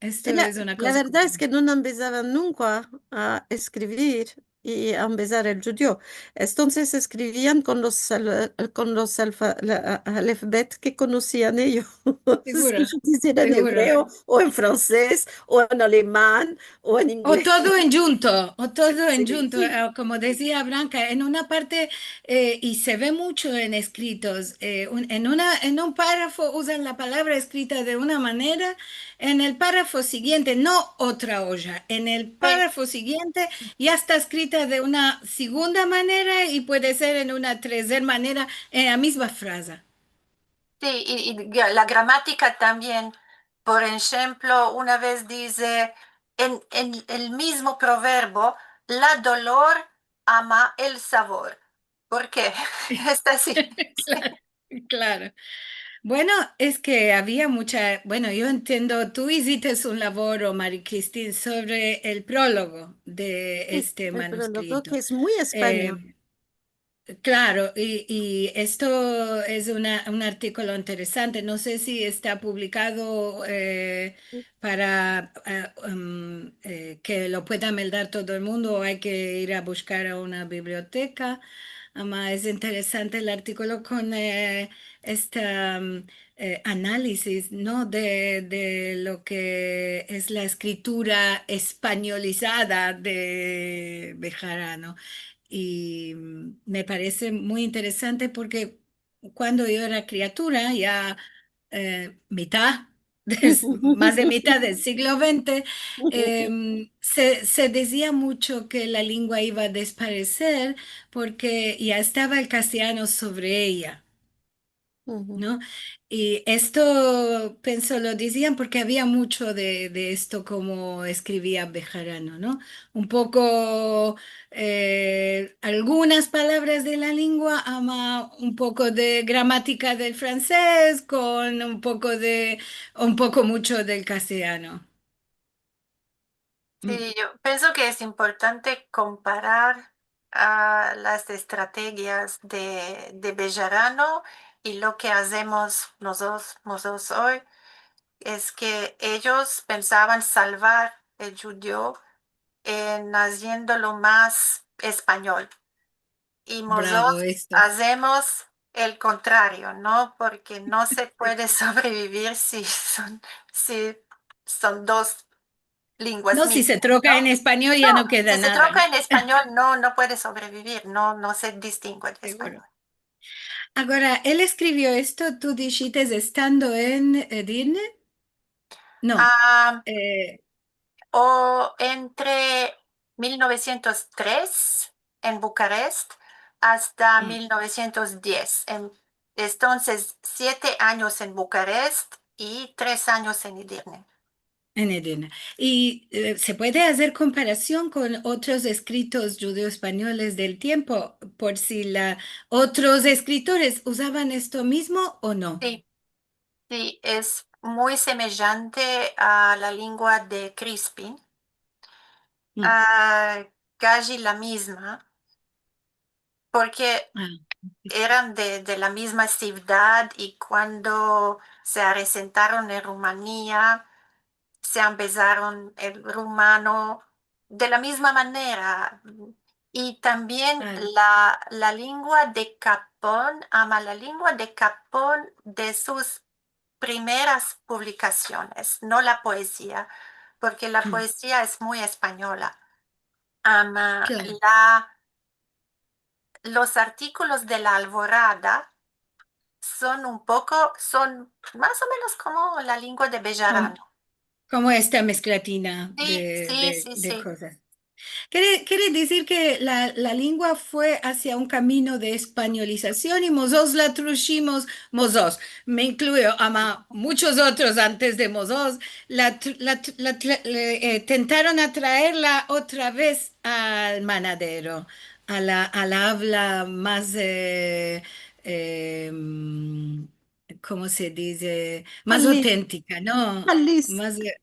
Esto es una koza. La verdad es ke no ambezavan nunka a eskrivir i a ambezar el djudeo. Entonses eskrivian kon los al-, kon los alfa-, la, a-, alefbet ke konosian eyos. Seguro, si dizien en ebreo, o en franses, o en aleman, o en ingles. O todo en djunto, o todo en djunto. Si, si. Eh, komo dizia Branka, en una parte, eh, i se ve muncho en eskritos, eh, un, en una, en un parafo uzan la palavra eskrita de una manera, en el parafo sigiente, no otra oja, en el parafo sigiente ya esta eskrita de una segunda manera i puede ser en una trezer manera en la mizma fraza. Si, i, i gra-, la gramatika tambien. Por enshemplo, una vez dize en, en el mizmo proverbo, la dolor ama el savor. Por ke? Esta si. Klaro, klaro. Bueno, es ke avia muncha, bueno, yo entiendo, tu izites un lavoro, Marie-Christine, sovre el prologo de este manuskrito. Si, el prologo, ke es muy espanyol. Eh, Klaro, i, i esto es una, un artikolo interesante. No se si esta publikado, eh, para, eh, em, eh, ke lo pueda meldar todo el mundo o ay ke ir a bushkar a una biblioteka. Ama es interesante el artikolo kon, eh, esta, em, eh, analisis, no? De, de lo ke es la eskritura espanyolizada de Bejarano. I, mm, me parese muy interesante porke kuando yo era kriatura, ya, eh, mitad, des-, mas de mitad del siglo vente, em, se, se dizia muncho ke la lengua iva a despareser porke ya estava el kastilyano sovre eya. No? I esto, penso, lo dizian porke avia muncho de, de esto komo eskrivia Bejarano, no? Un poko, eh, algunas palavras de la lengua, ama un poko de gramatika del franses, kon un poko de, un poko muncho del kastilyano. Si, yo penso ke es importante komparar, a, las estrategias de, de Bejarano i lo ke azemos mozotros, mozotros oy, es ke eyos pensavan salvar el djudeo en aziendolo mas espanyol. I mozotros azemos el kontrario, no? Porke no se puede sobrevivir si son, si son dos lenguas mizmas, no? No, si se troka en espanyol ya no keda nada. Si se troka en espanyol, no, no puede sobrevivir, no, no se distingue el espanyol. Seguro. Agora, el eskrivio esto, tu dishites estando en Edirne? No. A, eh, o entre mil novesientos tres en Bucarest asta mil novesientos diez. En, entonses, siete anyos en Bucarest i tres anyos en Edirne. En Edirne. I, eh, se puede azer komparasion kon otros eskritos djudeo-espanyoles del tiempo, por si la, otros eskritores uzavan esto mizmo o no? Si. Si, es muy semejante a la lengua de Crispin, a, kaji la mizma, porke eran de, de la mizma sivdad i kuando se aresentaron en Rumania, se ambezaron el rumano de la mizma manera. I tambien la, la lengua de Capon, ama la lengua de Capon de sus primeras publikasiones, no la poezia, porke la poezia es muy espanyola. Ama la, los artikolos de la Alvorada son un poko, son mas o menos komo la lengua de Bejarano. Komo esta mezklatina de, de kozas. Si, si, si. Kere, kere dizir ke la, la lengua fue asia un kamino de espanyolizasion i mozotros la trushimos, mozotros, me inkluyo, ama munchos otros antes de mozotros, la tr-, la tr-, la tr-, le, eh, tentaron a traerla otra vez al manadero. a la, a la avla mas, e, em, komo se dize? Mas otentika, no? Mas, e,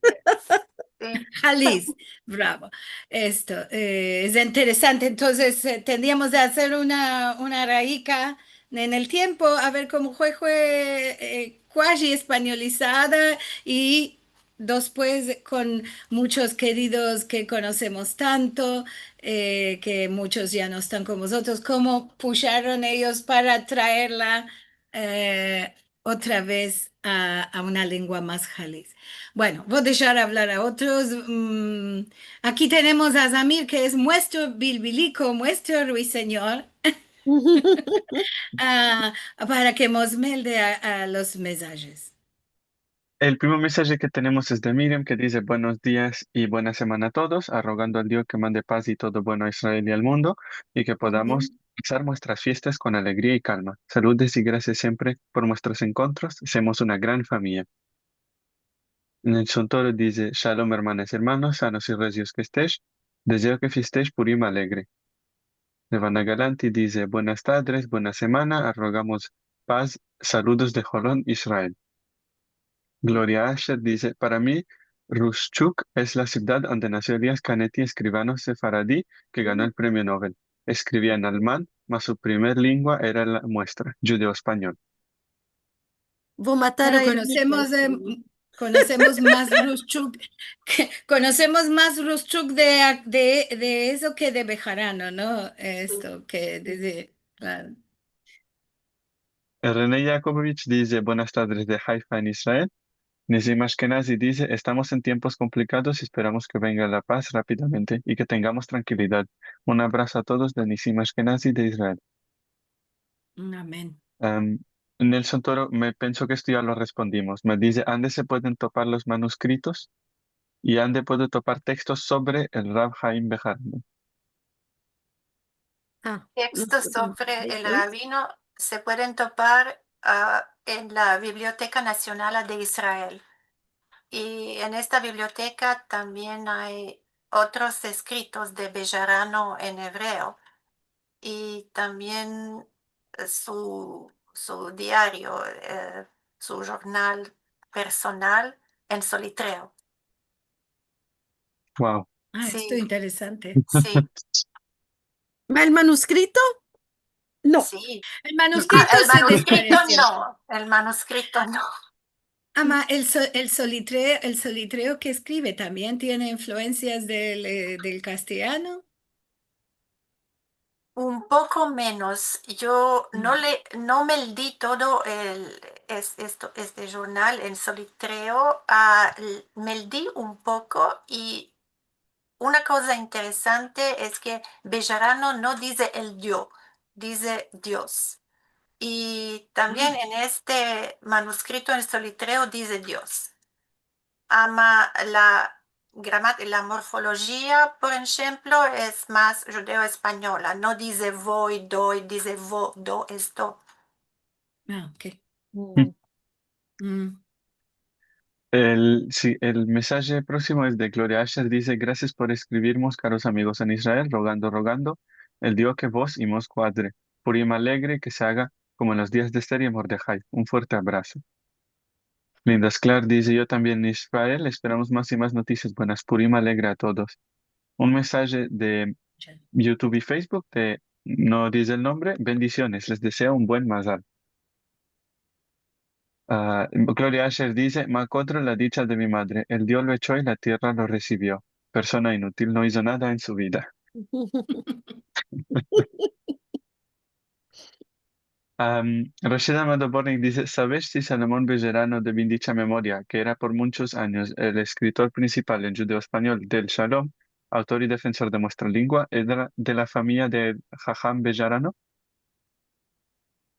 halis, bravo. Esto, e, es interesante. Entonses, e, tendriamos de azer una, una raika en el tiempo, a ver komo fue, fue, e, kuaji espanyolizada i despues kon muchos keridos ke konosemos tanto, e, ke muchos ya no estan kon mozotros, komo pusharon eyos para traerla, e, otra vez a, a una lengua mas halis. Bueno, vo a deshar avlar a otros. Mm, aki tenemos a Zamir, ke es muestro bilbiliko, muestro ruisenyor, a, para ke mos melde a, a los mesajes. El primo mesaje ke tenemos es de Miriam, ke dize: "Buenos dias i buena semana a todos, arrogando al Dio ke mande paz i todo bueno a Israel i al mundo, i ke podamos pasar muestras fiestas kon alegria i kalma. Saludes i grasias siempre por muestros enkontros, semos una gran famiya." Nelson Toro dize: "Shalom, ermanas i ermanos, sanos i rezios ke estesh. Dezeo ke fiestesh Purim alegre." Levana Galanti dize: "Buenas tadres, buena semana, arrogamos paz, saludos de Holon, Israel." Gloria Asher dize: "Para mi, Rushchuk es la sivdad ande nasio Elias Canetti, eskrivano sefaradi ke gano el premio Nobel. Eskrivia en alman, mas su primer lengua era la muestra, djudeo-espanyol." Vo a matar a el. Konosemos, e, konosemos mas Rushchuk, konosemos mas Rushchuk de, de, de esto ke de Bejarano, no? Esto ke de, de, klaro. René Yakovovich dize: "Buenas tadres de Haifa en Israel." Nisim Ashkenazi dize: "Estamos en tiempos komplikados i esperamos ke venga la paz rapidamente i ke tengamos trankilidad. Un abraso a todos de Nisim Ashkenazi de Israel." Amen. Em, Nelson Toro, me penso ke esto ya lo respondimos. Me dize: "Ande se pueden topar los manuskritos i ande puedo topar tekstos sovre el Rav Haim Bejarano?" Tekstos sovre el rabino se pueden topar, a, en la Biblioteka Nasionala de Israel. I en esta biblioteka tambien ay otros eskritos de Bejarano en evreo. I tambien, e, su, su diario, e, su jurnal personal en solitreo. Wow. A, esto es interesante. Si. Ma el manuskrito? No. Si. El manuskrito se desparese. A, el manuskrito no. El manuskrito no. Ama, el so-, el solitreo, el solitreo ke eskrive tambien tiene influensias del, e, del kastelyano. Un poko menos. Yo no le, no meldi todo el, es-, esto, este jurnal en solitreo, a, l-, meldi un poko, i una koza interesante es ke Bejarano no dize el Dio, dize Dios. I tambien en este manuskrito en solitreo dize Dios. Ama la gramat-, la morfolojia, por enshemplo, es mas djudeo-espanyola. No dize voi, doi, dize vo, do, esto. A, ok. El, si, el mesaje proksimo es de Gloria Asher. Dize: "Grasias por eskrivirmos, karos amigos en Israel, rogando, rogando el Dio ke vos i mos kuadre. Purim alegre, ke se aga komo en los dias de Ester i Mordehai. Un fuerte abraso." Linda Sklar dize: "Yo tambien en Israel, esperamos mas i mas notisias buenas. Purim alegre a todos." Un mesaje de YouTube i Facebook de, no dize el nombre: "Bendisiones, les deseo un buen mazal." A, Gloria Asher dize: "Me akodro la dicha de mi madre, el Dio lo echo i la tierra lo resivio. Persona inutil, no izo nada en su vida." Am, Rashid Amado Bornik dize: "Savesh si Salomon Bejarano de bindicha memoria, ke era por munchos anyos el eskritor prinsipal en djudeo-espanyol del Shalom, autor i defensor de muestra lengua, era de la famiya de Haham Bejarano?"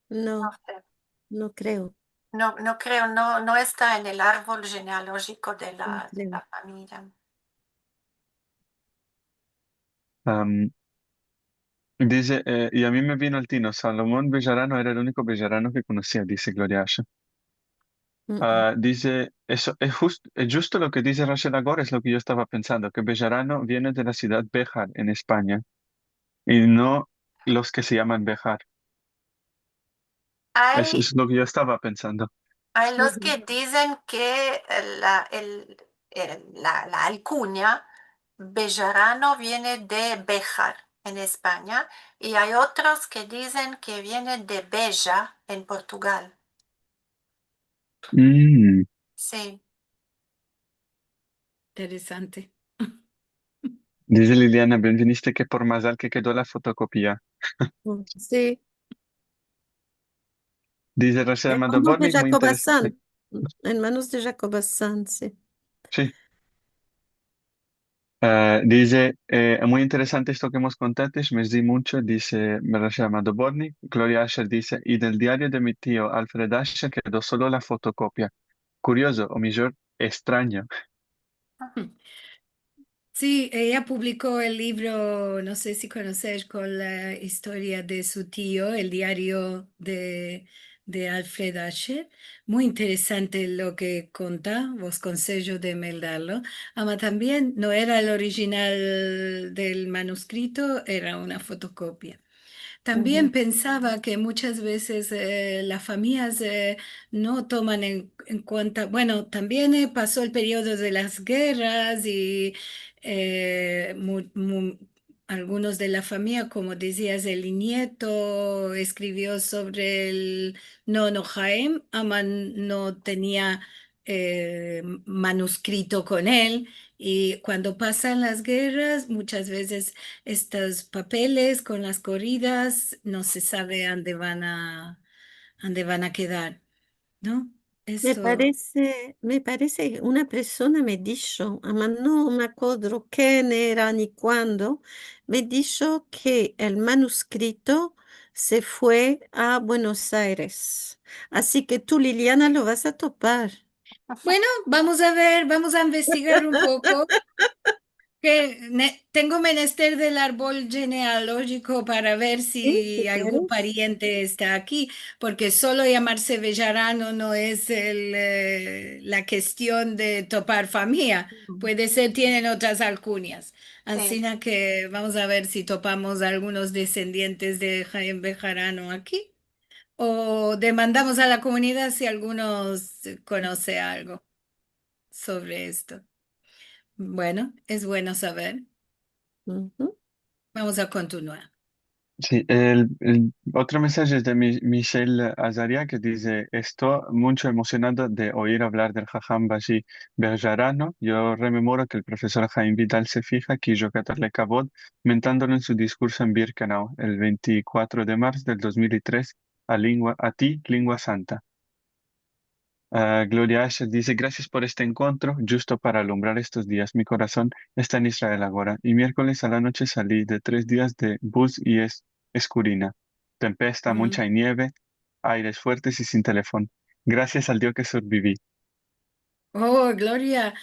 No, no kreo. No, no kreo, no, no esta en el arvol jenealojiko de la, de la famiya. Am, dize, e, i a mi me vino al tino, Salomon Bejarano era el uniko Bejarano ke konosia, dize Gloria Asher. A, dize, eso, es just-, es djusto lo ke dize Rachel agora, es lo ke yo estava pensando, ke Bejarano viene de la sivdad Bejar en Espanya, i no los ke se yaman Behar. Ay, es lo ke yo estava pensando. Ay los ke dizen ke la, el, el, la, la alkunya Bejarano viene de Behar en Espanya, i ay otros ke dizen ke viene de Beja en Portugal. Mm. Si. Interesante. Dize Liliana, ben viniste, ke por mazal ke kedo la fotokopia. Si. Dize Rosa Amado Borni, muy interes- En manos de Jacob Assange. En manos de Jacob Assange, si. Si. Eh, dize, eh, muy interesante esto ke mos kontates, me ri muncho, dize Rosa Amado Borni. Gloria Asher dize, i del diario de mi tio Alfred Asher kedo solo la fotokopia. Kuriozo, o mijor, estranyo. Si, eya publiko el livro, no se si konosesh, kon la istoria de su tio, el diario de, de Alfred Asher. Muy interesante lo ke konta, vos konsejo de meldarlo. Ama tambien no era el orijinal del manuskrito, era una fotokopia. Tambien pensava ke munchas vezes, eh, las famiyas, eh, no toman en, en kuenta, bueno, tambien, eh, paso el periodo de las gerras i, eh, mu-, mu-, algunos de la famiya, komo dezias, el nieto eskrivio sovre el nono Haim, ama no tenia eh, manuskrito kon el, i kuando pasan las gerras, munchas vezes estos papeles kon las koridas no se save ande van a, ande van a kedar, no? Me parese, me parese, una persona me disho, ama no me akodro ken era ni kuando, me disho ke el manuskrito se fue a Buenos Aires. Asi ke tu, Liliana, lo vas a topar. Bueno, vamos a ver, vamos a investigar un poko. Ke ne-, tengo menester del arbol jenealojiko para ver si algun pariente esta aki, porke solo yamarse Bejarano no es el, eh, la kestion de topar famiya. Puede ser, tienen otras alkunyas. Ansina ke vamos a ver si topamos algunos desendientes de Haim Bejarano aki. O demandamos a la komunidad si alguno konose algo sovre esto. Bueno, es bueno saver. Vamos a kontinuar. Si, el, el otro mensaje es de Mi-, Michelle Azaria, ke dize, esto muncho emosionado de oyir avlar del Haham Bashi Bejarano. Yo rememoro ke el profesor Haim Vital Sefiha kijo katarle kavod, mentandolo en su diskurso en Birkenau, el ventikuatro de marzo del dos mil i tres, a lingua, a ti, lingua santa. Ah, Gloria Asher dize, grasias por este enkontro, djusto para alumbrar estos dias. Mi korason esta en Israel agora. I mierkoles a la noche sali de tres dias de buz i es-, eskurina, tempesta, muncha nieve, aires fuertes i sin telefon. Grasias al Dio ke sorbivi. Oh, Gloria,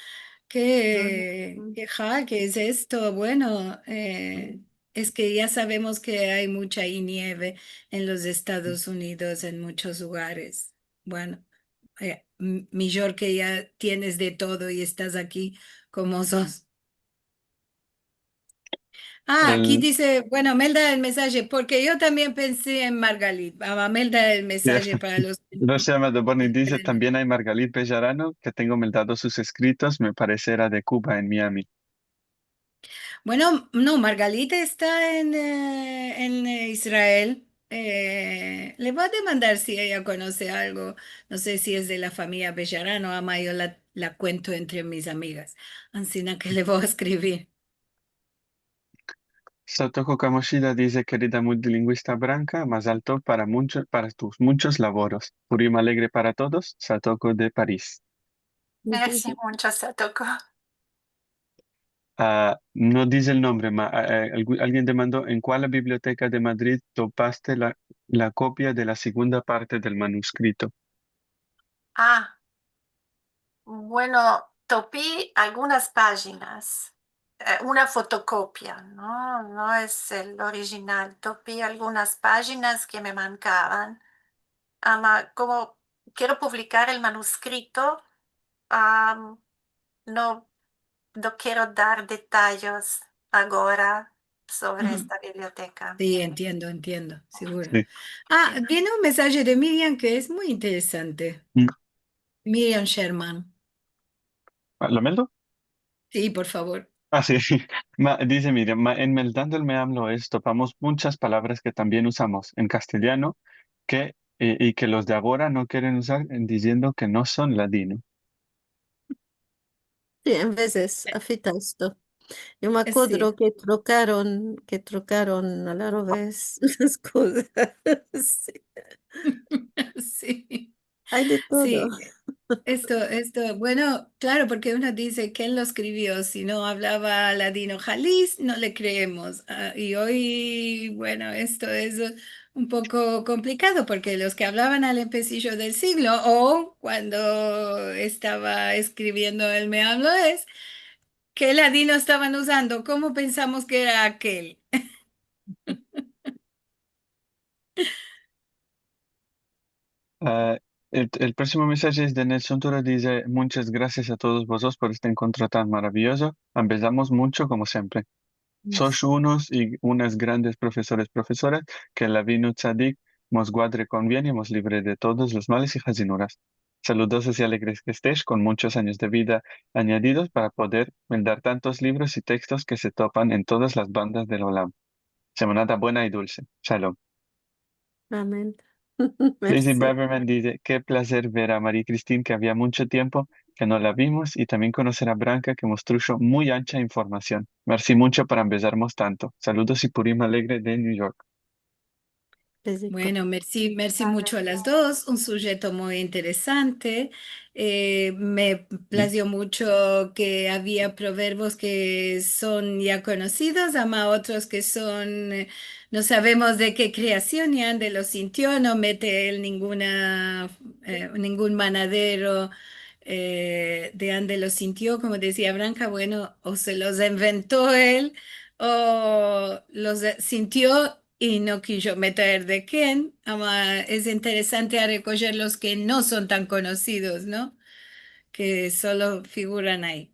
ke, ke ha, ke es esto? Bueno, eh, es ke ya savemos ke ay muncha nieve en los Estados Unidos, en munchos lugares. Bueno, eh, m-, mijor ke ya tienes de todo i estas aki komo sos. Ah, aki dize, bueno, melda el mensaje, porke yo tambien pensi en Margalit. Ama melda el mensaje para los ke no. Rosa Amado Borni dize, tambien ay Margalit Bejarano, ke tengo meldado sus eskritos, me parese era de Kuba, en Miami. Bueno, no, Margalit esta en, eh, en, eh, Israel. Eh, le vo a demandar si eya konose algo. No se si es de la famiya Bejarano, ama yo la, la kuento entre mis amigas. Ansina ke le vo a eskrivir. Satoko Kamoshida dize, kerida multilingüista Branka, mazal tov para muncho, para tus munchos lavoros. Purim alegre para todos, Satoko de Paris. Mersi muncho, Satoko. Ah, no dize el nombre, ma, ah, eh, algu-, alguien demando, en kual biblioteka de Madrid topaste la, la kopia de la segunda parte del manuskrito? Ah, bueno, topi algunas pajinas, eh, una fotokopia, no, no es el orijinal. Topi algunas pajinas ke me mankavan. Ama, komo kero publikar el manuskrito, am, no, no kero dar detayes agora. sovre esta biblioteka. Si, entiendo, entiendo, siguro. Si. A, viene un mensaje de Miriam ke es muy interesante. Mm. Miriam Sherman. A, lo meldo? Si, por favor. A, si. Ma, dize Miriam, ma, en meldando el Me Ablo Es, topamos munchas palavras ke tambien uzamos en kastilyano, ke, e, i ke los de agora no keren uzar, en diziendo ke no son ladino. Si, en vezes afekta esto. Yo me akodro ke trokaron, ke trokaron al reves las kozas. Si. Si. Ay de todo. Si. Esto, esto, bueno, klaro, porke uno dize, ken lo eskrivio? Si no avlava ladino halis, no le kreemos. A, i oy, bueno, esto es un poko komplikado, porke los ke avlavan al empesijo del siglo, o kuando estava eskriviendo el Me Ablo Es, ke ladino estavan uzando? Komo pensamos ke era akel? A, el, el proksimo mensaje es de Nelson Turo, dize: "Munchas grasias a todos vozotros por este enkontro tan maraviyozo. Ambezamos muncho, komo siempre. Sos unos i unas grandes profesores, profesoras, ke el Avinu Tzadik mos guadre kon bien i mos livre de todos los males i hazinuras. Saludozos i alegres ke estesh, kon munchos anyos de vida anyadidos para poder meldar tantos livros i tekstos ke se topan en todas las bandas del olam. Semanada buena i dulse. Shalom." Amen. Daisy Mersi. Braverman dize: "Ke plazer ver a Marie Christine, ke avia muncho tiempo ke no la vimos, i tambien konoser a Branka, ke mos trusho muy ancha informasion. Mersi muncho por ambezarmos tanto. Saludos i Purim alegre de New York." Mersi. Bueno, mersi, mersi muncho a las dos. Un sujeto muy interesante. E, me plazio muncho ke avia proverbios ke son ya konosidos, ama otros ke son, e, no savemos de ke kreasion, i ande lo sintio, no mete el ninguna, e, ningun manadero, e, de ande lo sintio, komo dizia Branka, bueno, o se los invento el, o los, e, sintio i no kijo meter de ken, ama es interesante a rekojer los ke no son tan konosidos, no? Ke solo figuran ayi.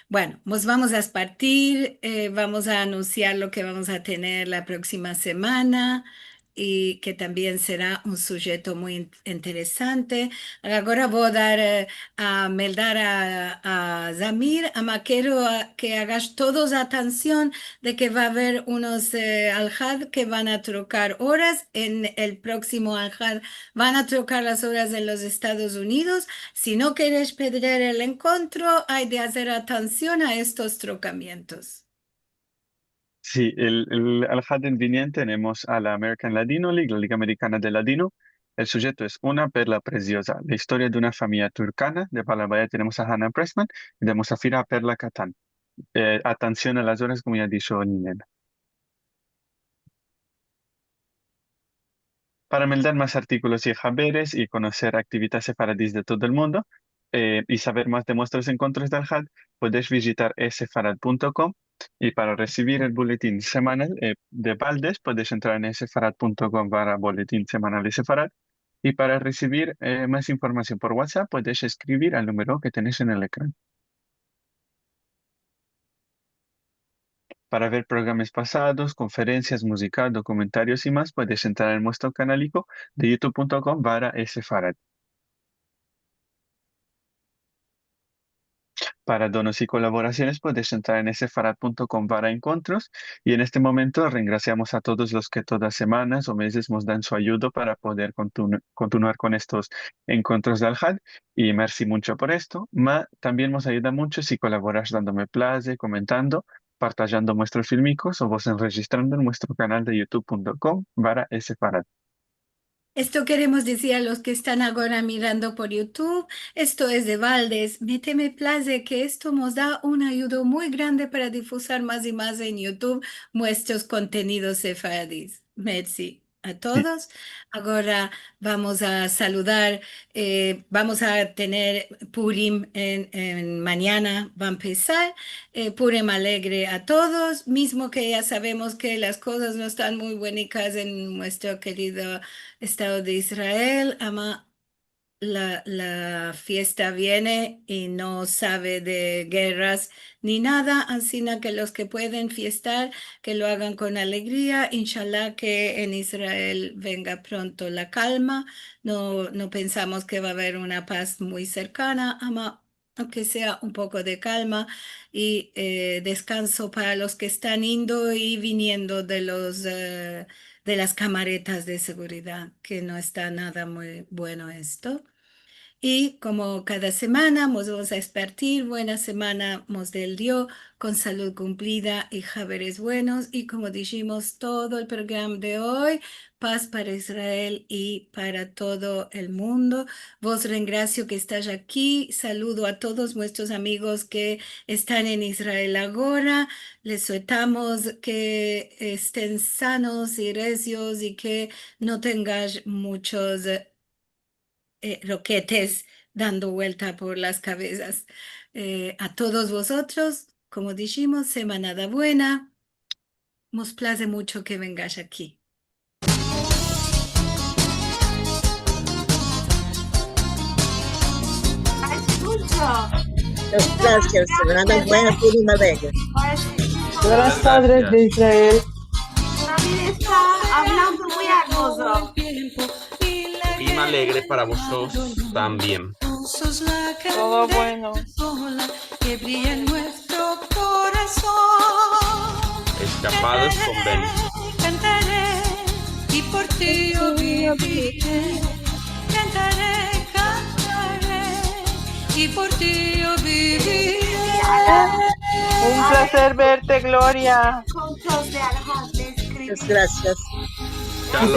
Bueno, mos vamos a espartir, e, vamos a anunsiar lo ke vamos a tener la proksima semana i ke tambien sera un sujeto muy in-, interesante. Agora vo a dar, e, a meldar a, a Zamir, ama kero a, ke agash todos atansion de ke va a aver unos, e, alhad ke van a trokar oras. En el proksimo alhad van a trokar las oras en los Estados Unidos. Si no keresh pedrer el enkontro, ay de azer atansion a estos trokamientos. Si, el, el alhad viniente tenemos a la American Ladino League, la Liga Amerikana del Ladino. El sujeto es Una perla prezioza, la istoria de una famiya turkana. De Balabaya tenemos a Hannah Pressman i de Musafir a Perla Katan. E, atansion a las oras, komo ya disho Ninena. Para meldar mas artikolos i haberes i konoser aktividades sefaradis de todo el mundo, e, i saver mas de muestros enkontros de alhad, podesh vijitar esefarad punto kom, i para resivir el buletin semanal, e, de baldes, podesh entrar en esefarad punto kom barra buletin semanal de sefarad, i para resivir, e, mas informasion por WhatsApp, podesh eskrivir al numero ke tenesh en el ekran. Para ver programas pasados, konferensias, muzika, dokumentarios i mas, podesh entrar en muestro kanaliko de youtube punto kom barra esefarad. Para donos i kolaborasiones, podesh entrar en esefarad punto kom barra enkontros, i en este momento rengrasiamos a todos los ke todas semanas o mezes mos dan su ayudo para poder kontinu-, kontinuar kon estos enkontros de alhad, i mersi muncho por esto. Ma, tambien mos ayuda muncho si kolaborash dando me plaze, komentando, partajando muestros filmikos o vos enrejistrando en muestro kanal de youtube punto kom barra esefarad. Esto keremos dizir a los ke estan agora mirando por youtube, esto es de baldes, mete me plaze, ke esto mos da un ayudo muy grande para difuzar mas i mas en youtube muestros kontenidos sefaradis. Mersi a todos. Agora vamos a saludar, e, vamos a tener Purim en, en manyana, va a empesar. E, Purim alegre a todos, mizmo ke ya savemos ke las kozas no estan muy buenikas en muestro kerido Estado de Israel, ama la, la fiesta viene i no save de gerras ni nada, ansina ke los ke pueden fiestar, ke lo agan kon alegria. Inshallah ke en Israel venga pronto la kalma. No, no pensamos ke va a aver una pas muy serkana, ama aunke sea un poko de kalma i, eh, deskanso para los ke estan indo i viniendo de los, eh, de las kamaretas de seguridad, ke no esta nada muy bueno esto. I komo kada semana, mos vamos a despartir. Buena semana mos del Dio, kon salud kumplida i haberes buenos. I komo dijimos, todo el programa de oy, pas para Israel i para todo el mundo. Vos rengrasio ke estaj aki. Saludo a todos muestros amigos ke estan en Israel agora. Les suetamos ke esten sanos i rezios i ke no tengash muchos, eh, roketes dando vuelta por las kavezas. Eh, a todos vozotros, komo dijimos, semanada buena. Mos plaze mucho ke vengash aki. Muchas gracias. Semana buena, Purima Alegre. Buenas tardes de Israel. También está hablando muy hermoso. Purima Alegre para vosotros también. Todo bueno. Eskapados konvento. Un plazer verte, Gloria. Muchas gracias. Shalom.